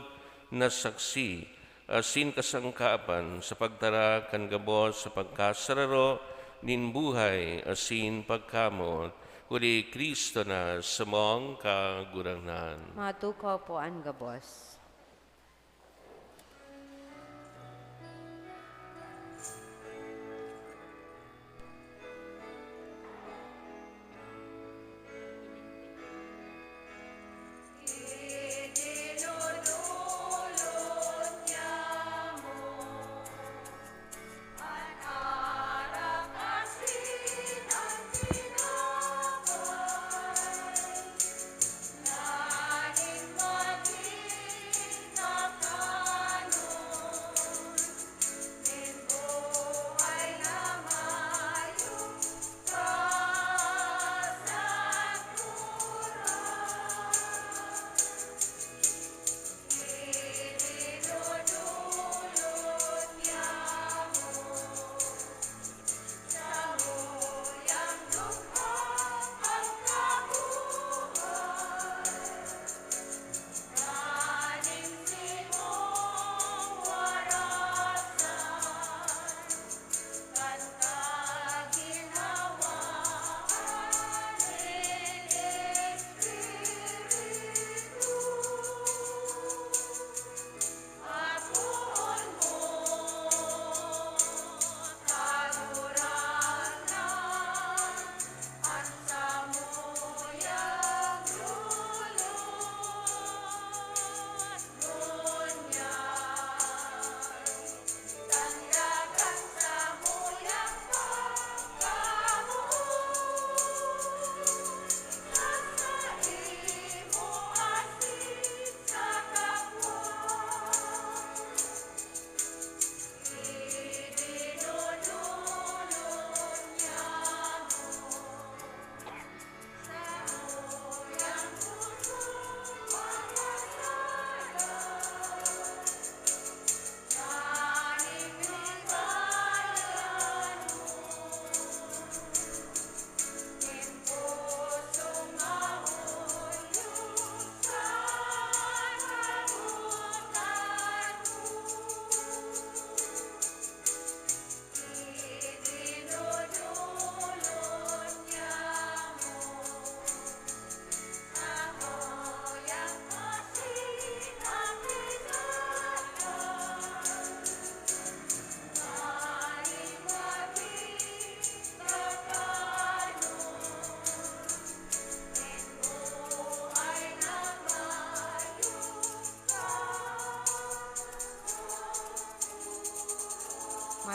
na saksi asin kasangkapan sa pagtara kan gabos sa pagkasararo nin buhay asin pagkamoot, huli Cristo na samong Kagurangnan. Matukaw po an gabos.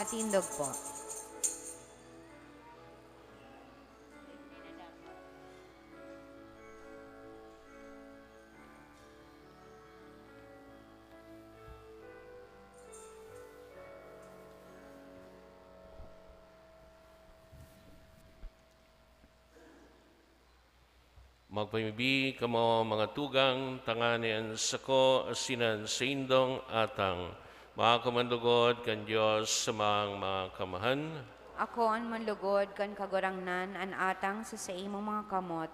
Sindog po. Magpamibi kamo, mga tugang, tanganing an sako asin an saindong atang makamanlugod kan Dios sa mga kamaahan. Ako an manlugod kan Kagurangnan an atang sa saimong mga kamot,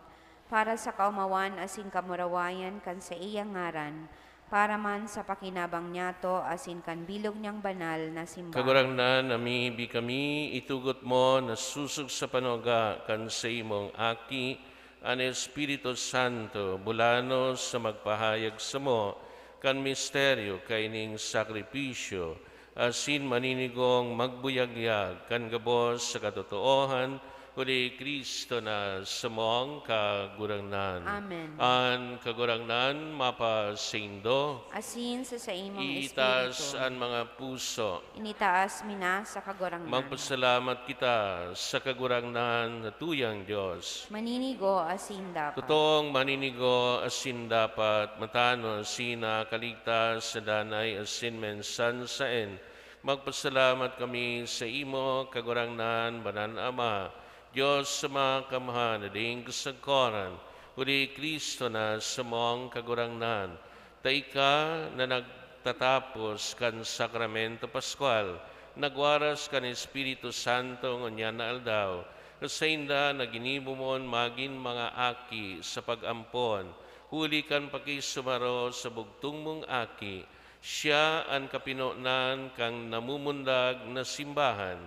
para sa kaomawan asin kamurawayan kan saiyang ngaran, para man sa pakinabang niyato asin kan bilog niyang banal na simbahan. Kagurangnan, namibi kami, itugot mo na sosog sa panuga kan saimong Aki, an Espiritu Santo, bulanos sa magpahayag samo kan misteryo kaining sakripisyo, asin maninigong magbuyagyag kan gabos sa katotoohan, huli Cristo na samong Kagurangnan. Amen. An Kagurangnan mapasaindo. Asin sa saimong Itas espiritu. An mga puso. Initaas mi na sa Kagurangnan. Magpasalamat kita sa Kagurangnan na tuyang Dios. Maninigo asin dapat. Totoong maninigo asin dapat, matanos asin nakakaligtas sa danay asin minsan saen. Magpasalamat kami sa imo, Kagurangnan, Banal na Ama, Dios sa mga kamaahan na daing kasagkoran, huli Cristo na samong Kagurangnan. Ta ika na nagtatapos kan Sakramento Paskwal, nagwaras kan Espiritu Santo ngunyan na aldaw, sainda na ginibo mon magin mga aki sa pag-ampon, huli kan pakisumaro sa bugtong mong Aki. Siya an kapinonan kan namumundag na simbahan,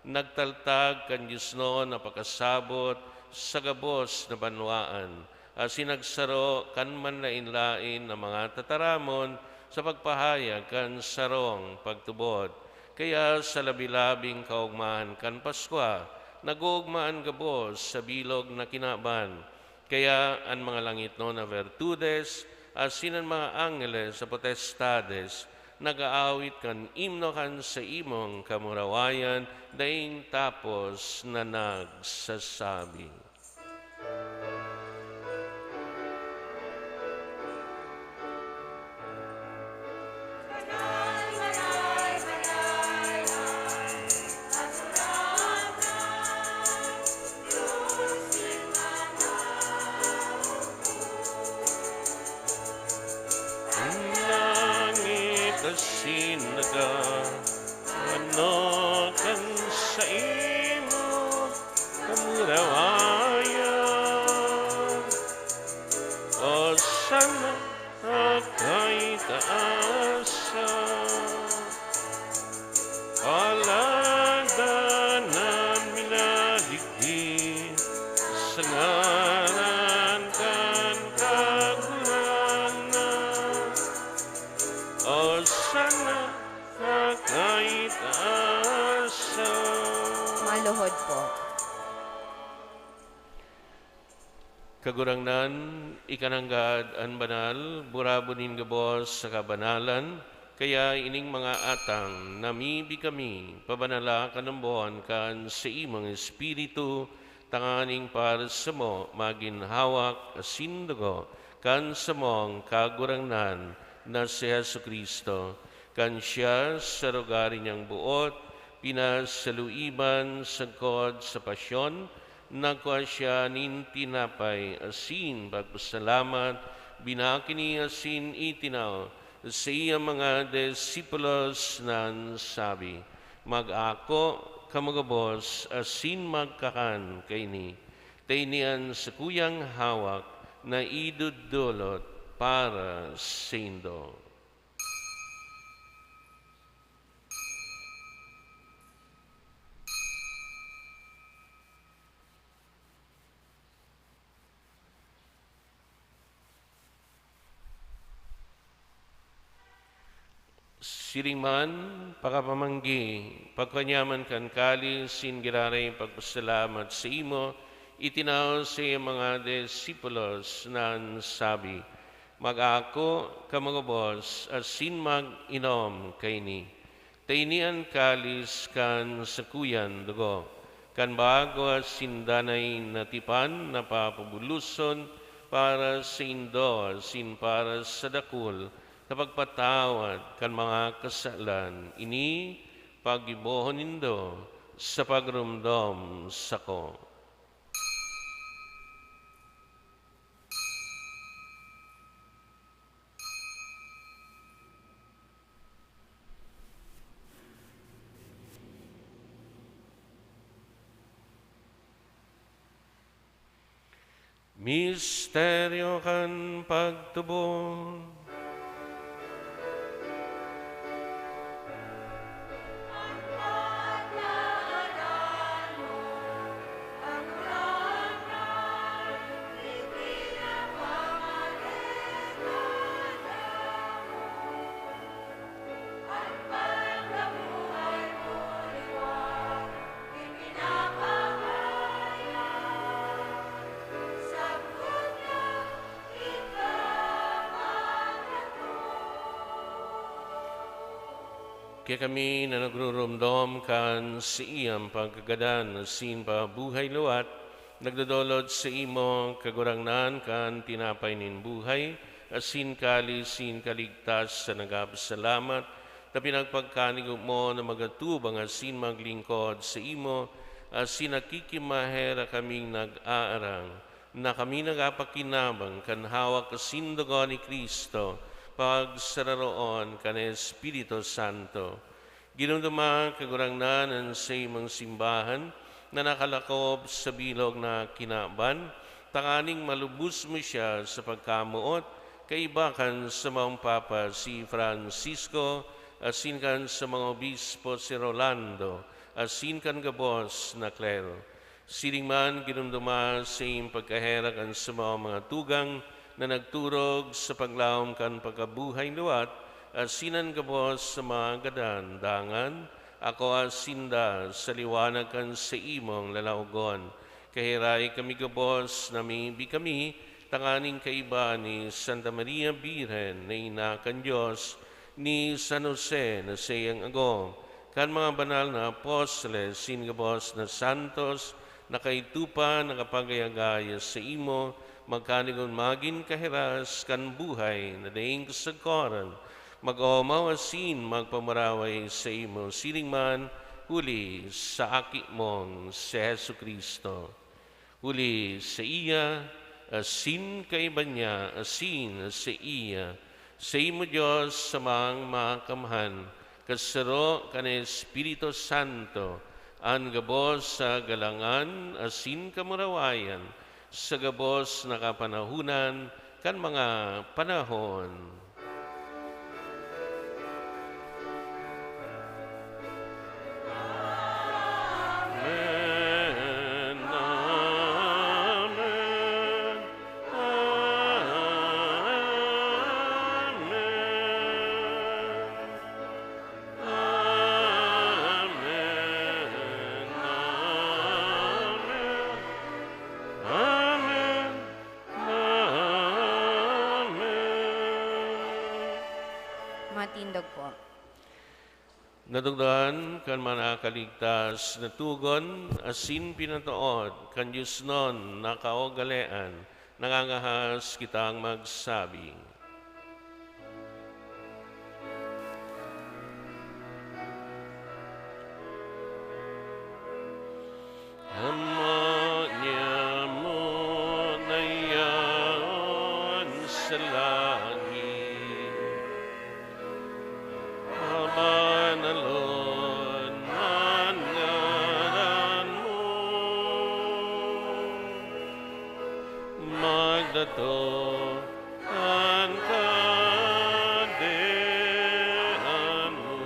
nagtaltag kan diosnon na pakasabot sa gabos na banwaan, asin nagsaro kan manlaen-laen na mga tataramon sa pagpahayag kan sarong pagtubod. Kaya sa labi-labing kaogmahan kan Paskwa, nag-oogma an gabos sa bilog na kinaban. Kaya an mga langitnon na bertudes asin an mga angheles sa potestades nag-aawit kan imno kan saimong kamurawayan daing tapos na nagsasabi. An langit asin daga, ano kan saimo kamurawayan. Osana sa kaitaasan. Palada na minadigdi sa ngaran kan Kagurangnan. Osana sa kaitaasan. Maluhod po. Kagurangnan, ika nanggad an banal, burabod nin gabos sa kabanalan, kaya ining mga atang namibi kami, pabanala kan ambon kan saimong Espiritu, tanganing para samo magin hawak asin dugo kan samong Kagurangnan na si Jesu-Cristo. Kan siya, sa rugari niyang boot, pinasaluiban sagkod sa pasyon, nagkua siya nin tinapay asin pagpasalamat, binakini asin itinao sa iya mga disipulos na sabi, "Mag-ako kamo gabos asin magkakan kaini, ta ini an sakuyang hawak na idodolot para saindo." Siring man, pakapamanggi, pagkua niya man kan kalis, asin giraray pagpasalamat sa imo, itinao sa iyang mga disipulos na sabi, "Mag-ako kamo gabos asin mag-inom kaini. Ta ini an kalis kan sakuyan dugo, kan bago asin danay na tipan na papabuloson para saindo asin para sa dakul, sa pagpatawad kan mga kasalan. Ini paggibohon nindo sa pagromdom sako. Misteryo kan pagtubod. Kaya kami na nagruromdom kan saiyang pagkagadan asin pabuhay liwat, nagdodolot saimo, Kagurangnan, kan tinapay nin buhay asin kalis nin kaligtas sa nagpapasalamat, ta pinagpagkanigo mo na magatubang asin maglingkod saimo, asin nakikimaherak kaming nag-aarang na kami nagpapakinabang kan hawak asin dugo ni Cristo, pagsararoon kan Espiritu Santo. Ginomdoman, Kagurangnan, an saimong simbahan na nakalakop sa bilog na kinaban, tanganing malubos mo siya sa pagkamoot, kaiba kan samong Papa si Francisco, asin kan samong Obispo si Rolando, asin kan gabos na klero. Siring man, ginomdoma sa saiyang pagkaherak an samong mga tugang na nagturog sa paglaom kan pagkabuhay liwat, asin an gabos sa mga gadan. Dangan, akoa sinda sa liwanag kan saimong lalawogon. Kaherak kami gabos, namibi kami, tanganing kaiba ni Santa Maria Birhen na ina kan Dios, ni San Jose na saiyang agom, kan mga banal na apostoles, asin gabos na santos, na kaidto pa nakapag-ayagaya saimo, magkanigon magin kahiras kan buhay na daing kasagkoran, mag-omaw asin magpamuraway saimo siring man, huli sa Aki mong si Jesu-Cristo. Huli saiya, asin kaiba niya, asin saiya, saimo, Dios, Amang Makamhan, kasaro kan Espiritu Santo, an gabos sa galangan asin kamurawayan, sa gabos na kapanahonan kan mga panahon. Amen, amen, amen, amen, amen, amen. Amen. Matindog po. Natukdoan kan mga nakaligtas na tugon asin pinatood kan diosnon na kaugalean, nangangahas kitang magsabi. Ama niamo na yaon sa langit, pabanalon an ngaran mo, magdatong an Kahadean mo,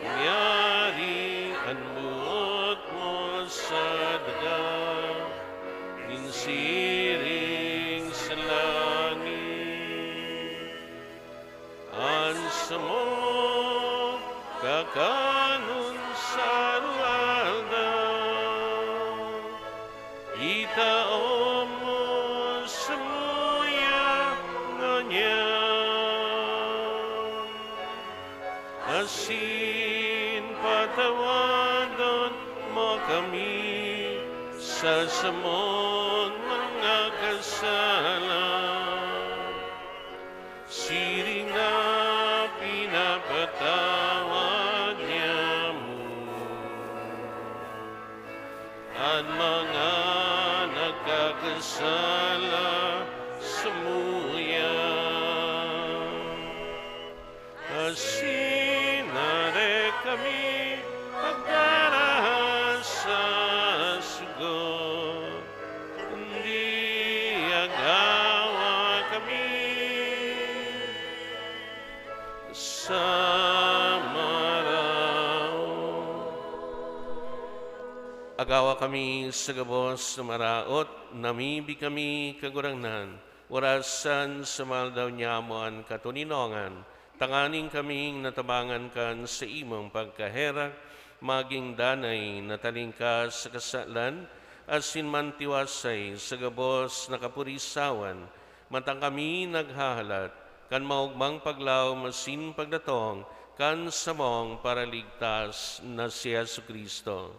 mangyari an boot mo sa daga, nin siring sa langit. An samong kakanon sa aroaldaw, itao mo samuya ngunyan. Asin patawadon mo kami sa samong mga kasalan, siring na pinapatawad niamo an mga nagkakasala samuya. Asin dai kami pagdarahan sa sugot, kundi agawa kami sa maraot. Agawa kami sa gabos na maraot, namibi kami, Kagurangnan, orasan sa mga aldaw niamo an katoninongan, tanganing kaming natabangan kan saimong pagkaherak, magin danay na talingkas sa kasalan, asin mantiwasay sa gabos na kapurisawan, mata kami naghahalat kan maogmang paglaom asin pagdatong kan samong Paraligtas na si Jesu-Cristo.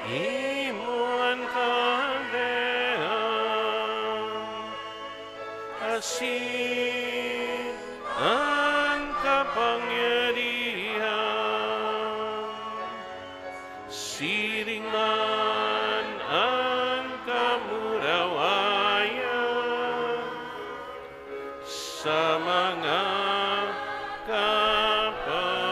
Imo an kahadean, asin an kapangyarihan, siring man an kamurawayan, sa mga kapanahonan.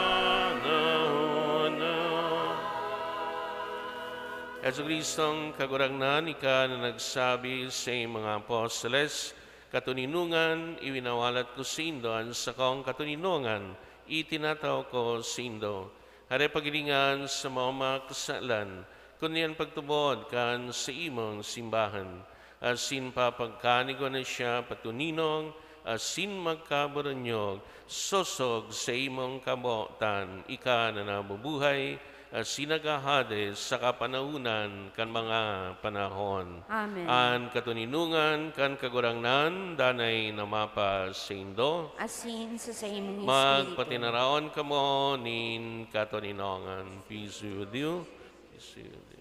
Jesu-Cristong Kagurangnan, ika na nagsabi sa mga apostoles, "Katoninongan, iwinawalat ko saindo an sakong katoninongan, itinatao ko saindo." Hare paghilingan sa mga kasalan, kundi an pagtubod kan saimong simbahan. Asin papagkanigon na siya patuninong asin magkaburunyog, sosog sa imong kabotan, ika na nabubuhay, asin naghahade sa kapanahonan kan mga panahon. Amen. An katoninongan kan Kagurangnan danay na mapasaindo. Asin sa saimong espiritu. Magpatinaraon kamo nin katoninongan. Peace with you. Peace with you.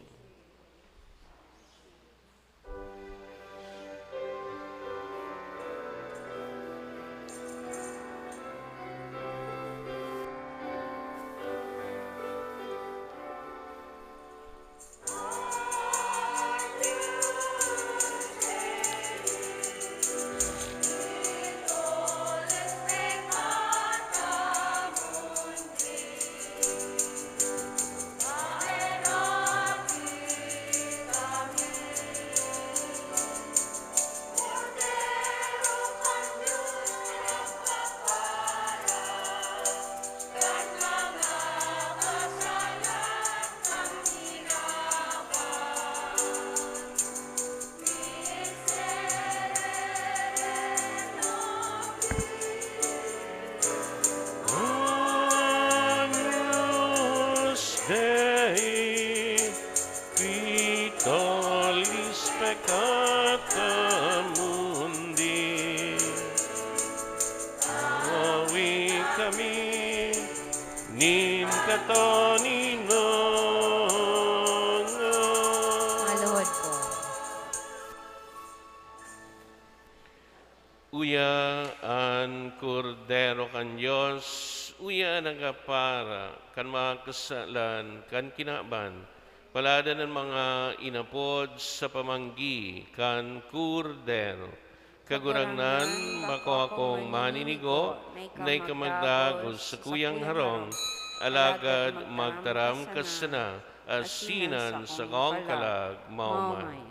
Agnus Dei, qui tollis peccata mundi, awi kami nin katoninongan. Maluhod po. Uya an Kordero kan Dios, uya an nagkapara kan mga kasalan kan kinaban. Paladan an mga inapod sa pamanggi kan Kordero. Kagurangnan, bako akong maninigo na ika magdagos sa kuyang harong, alagad magtaram ka sana, asin an sakong kalag mauman.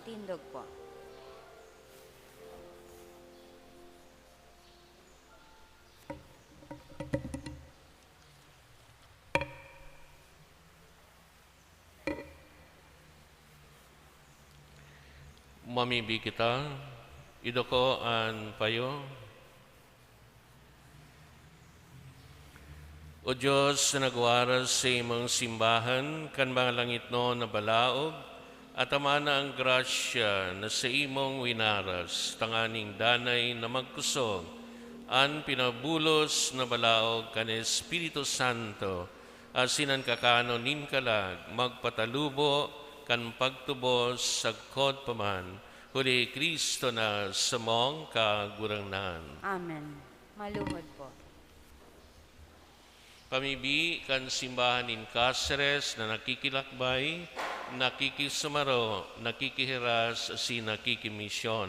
Tindog po. Mamibi kita, iduko an payo. O Dios na nagwaras sa imong simbahan kan mga langitnon na balaog, atamana ang grasya na sa imong winaras, tanganing danay na magkusog an pinabulos na balaog kan Espiritu Santo, asin an kakanon nin kalag magpatalubo kan pagtubos sagkod pa man, huli Cristo na samong Kagurangnan. Amen. Maluhod po. Pamibi kan simbahan nin Caceres na nakikilakbay, nakikisumaro, nakikihiras, asin nakikimisyon.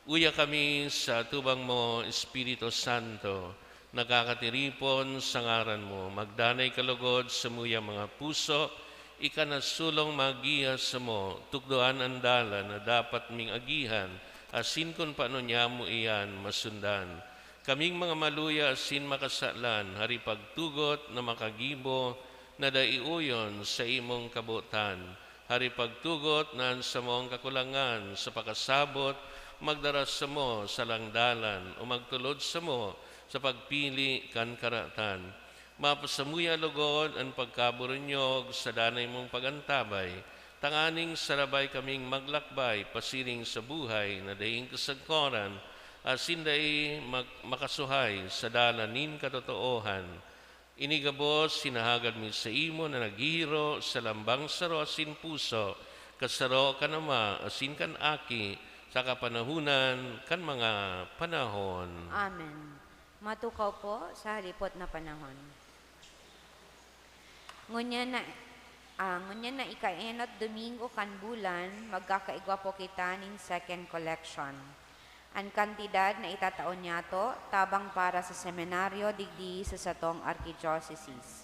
Uya kami sa atubang mo, Espiritu Santo, nakakatiripon sa ngaran mo. Magdanay ka logod samuyang mga puso, ika na solong maggiya samo, tukdoan an dalan na dapat ming agihan, asin kun paano niya mo iyan masundan. Kaming mga maluya asin makasalan, hari pagtugot na makagibo na dai uyon sa imong kabotan. Hari pagtugot na an samong kakulangan sa pakasabot magdara samo sa langdalan o magtulod samo sa pagpili kan karatan. Mapasamuya logod an pagkaburunyog sa danay mong pag-antabay, tanganing sarabay kaming maglakbay pasiring sa buhay na daing kasagkoran, asin dai mag-, makasuhay sa dalan nin katotoohan. Ini gabos hinahagad mi saimo na naghihiro sa lambang saro asin puso, kasaro kan Ama asin kan Aki, sa kapanahonan kan mga panahon. Amen. Matukaw po sa halipot na panahon. Ngunyan na, ah, ngunyan na ika-enot Domingo kan bulan, magkakaigwa po kita nin second collection. An kantidad na itatao niyato tabang para sa seminaryo digdi sa satong arkidyosesis.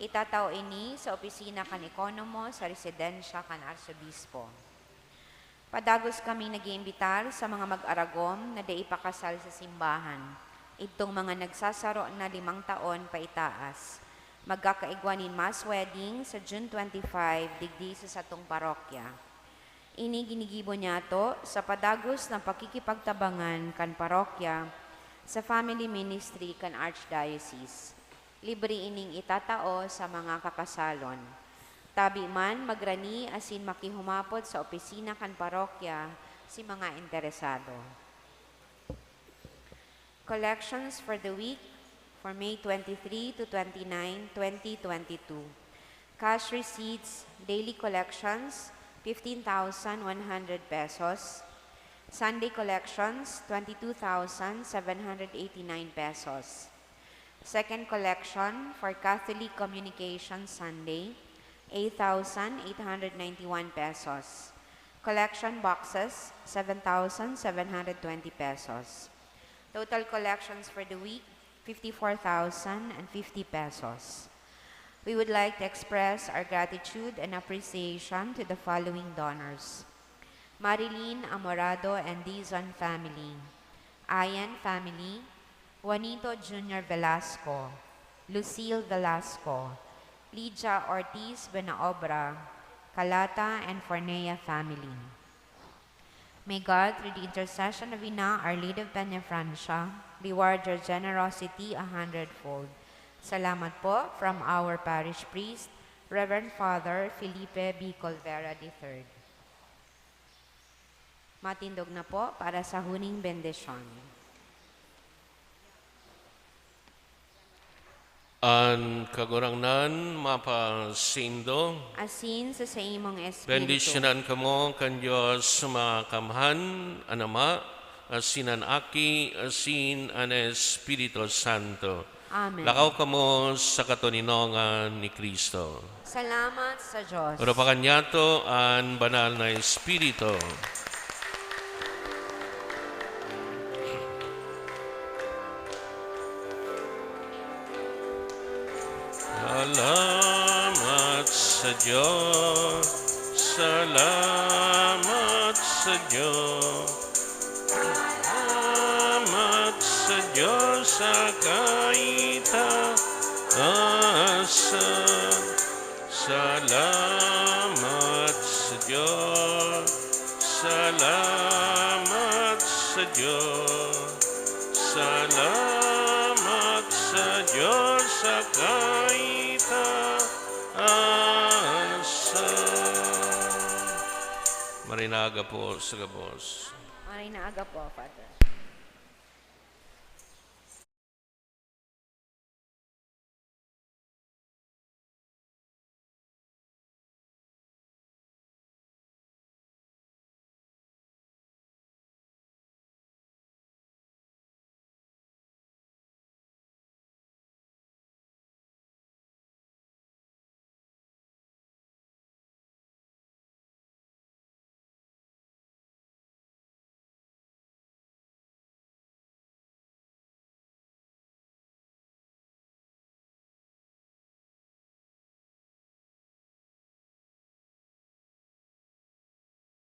Itatao ini sa opisina kan ekonomo sa residensya kan arsobispo. Padagos kaming nag-iimbitar sa mga mag-aragom na dai pa kasal sa simbahan, idtong mga nagsasaro na limang taon paitaas. Magkakaigwa nin mass wedding sa June twenty-five digdi sa satong parokya. Ini ginigibo niyato sa padagos na pakikipagtabangan kan parokya sa family ministry kan archdiocese. Libre ining itatao sa mga kakasalon. Tabi man, magrani asin makihumapot sa opisina kan parokya si mga interesado. Collections for the week for May twenty-three to twenty-nine, twenty twenty-two. Cash receipts, daily collections, fifteen thousand one hundred pesos. Sunday collections, twenty-two thousand seven hundred eighty-nine pesos. Second collection for Catholic Communication Sunday, eight thousand eight hundred ninety-one pesos. Collection boxes, seven thousand seven hundred twenty pesos. Total collections for the week, fifty-four thousand and fifty pesos. We would like to express our gratitude and appreciation to the following donors: Marilyn Amorado and Dizon family, Ayan family, Juanito Junior Velasco, Lucille Velasco, Lydia Ortiz Buenaobra, Calata and Fornea family. May God, through the intercession of Ina, Our Lady of Peñafrancia, reward your generosity a hundredfold. Salamat po from our parish priest, Reverend Father Felipe B. Colvera the third. Matindog na po para sa huning bendisyon. An Kagurangnan mapasaindo. Asin sa saimong espiritu. Bendisyonan kamo kan Dios Makamhan, an Ama, asin an Aki, asin an Espiritu Santo. Amen. Lakaw kamo sa katoninongan ni Cristo. Salamat sa Dios. Urupakan niyato an Banal na Espiritu. Salamat sa Dios. Salamat Diyos. Salamat sa Diyos sa kaitaasan. Salamat sa Diyos. Salamat sa Diyos. Salamat sa Diyos sa kaitaasan. Marinaga po sa gabos. Maray na aga po, Father.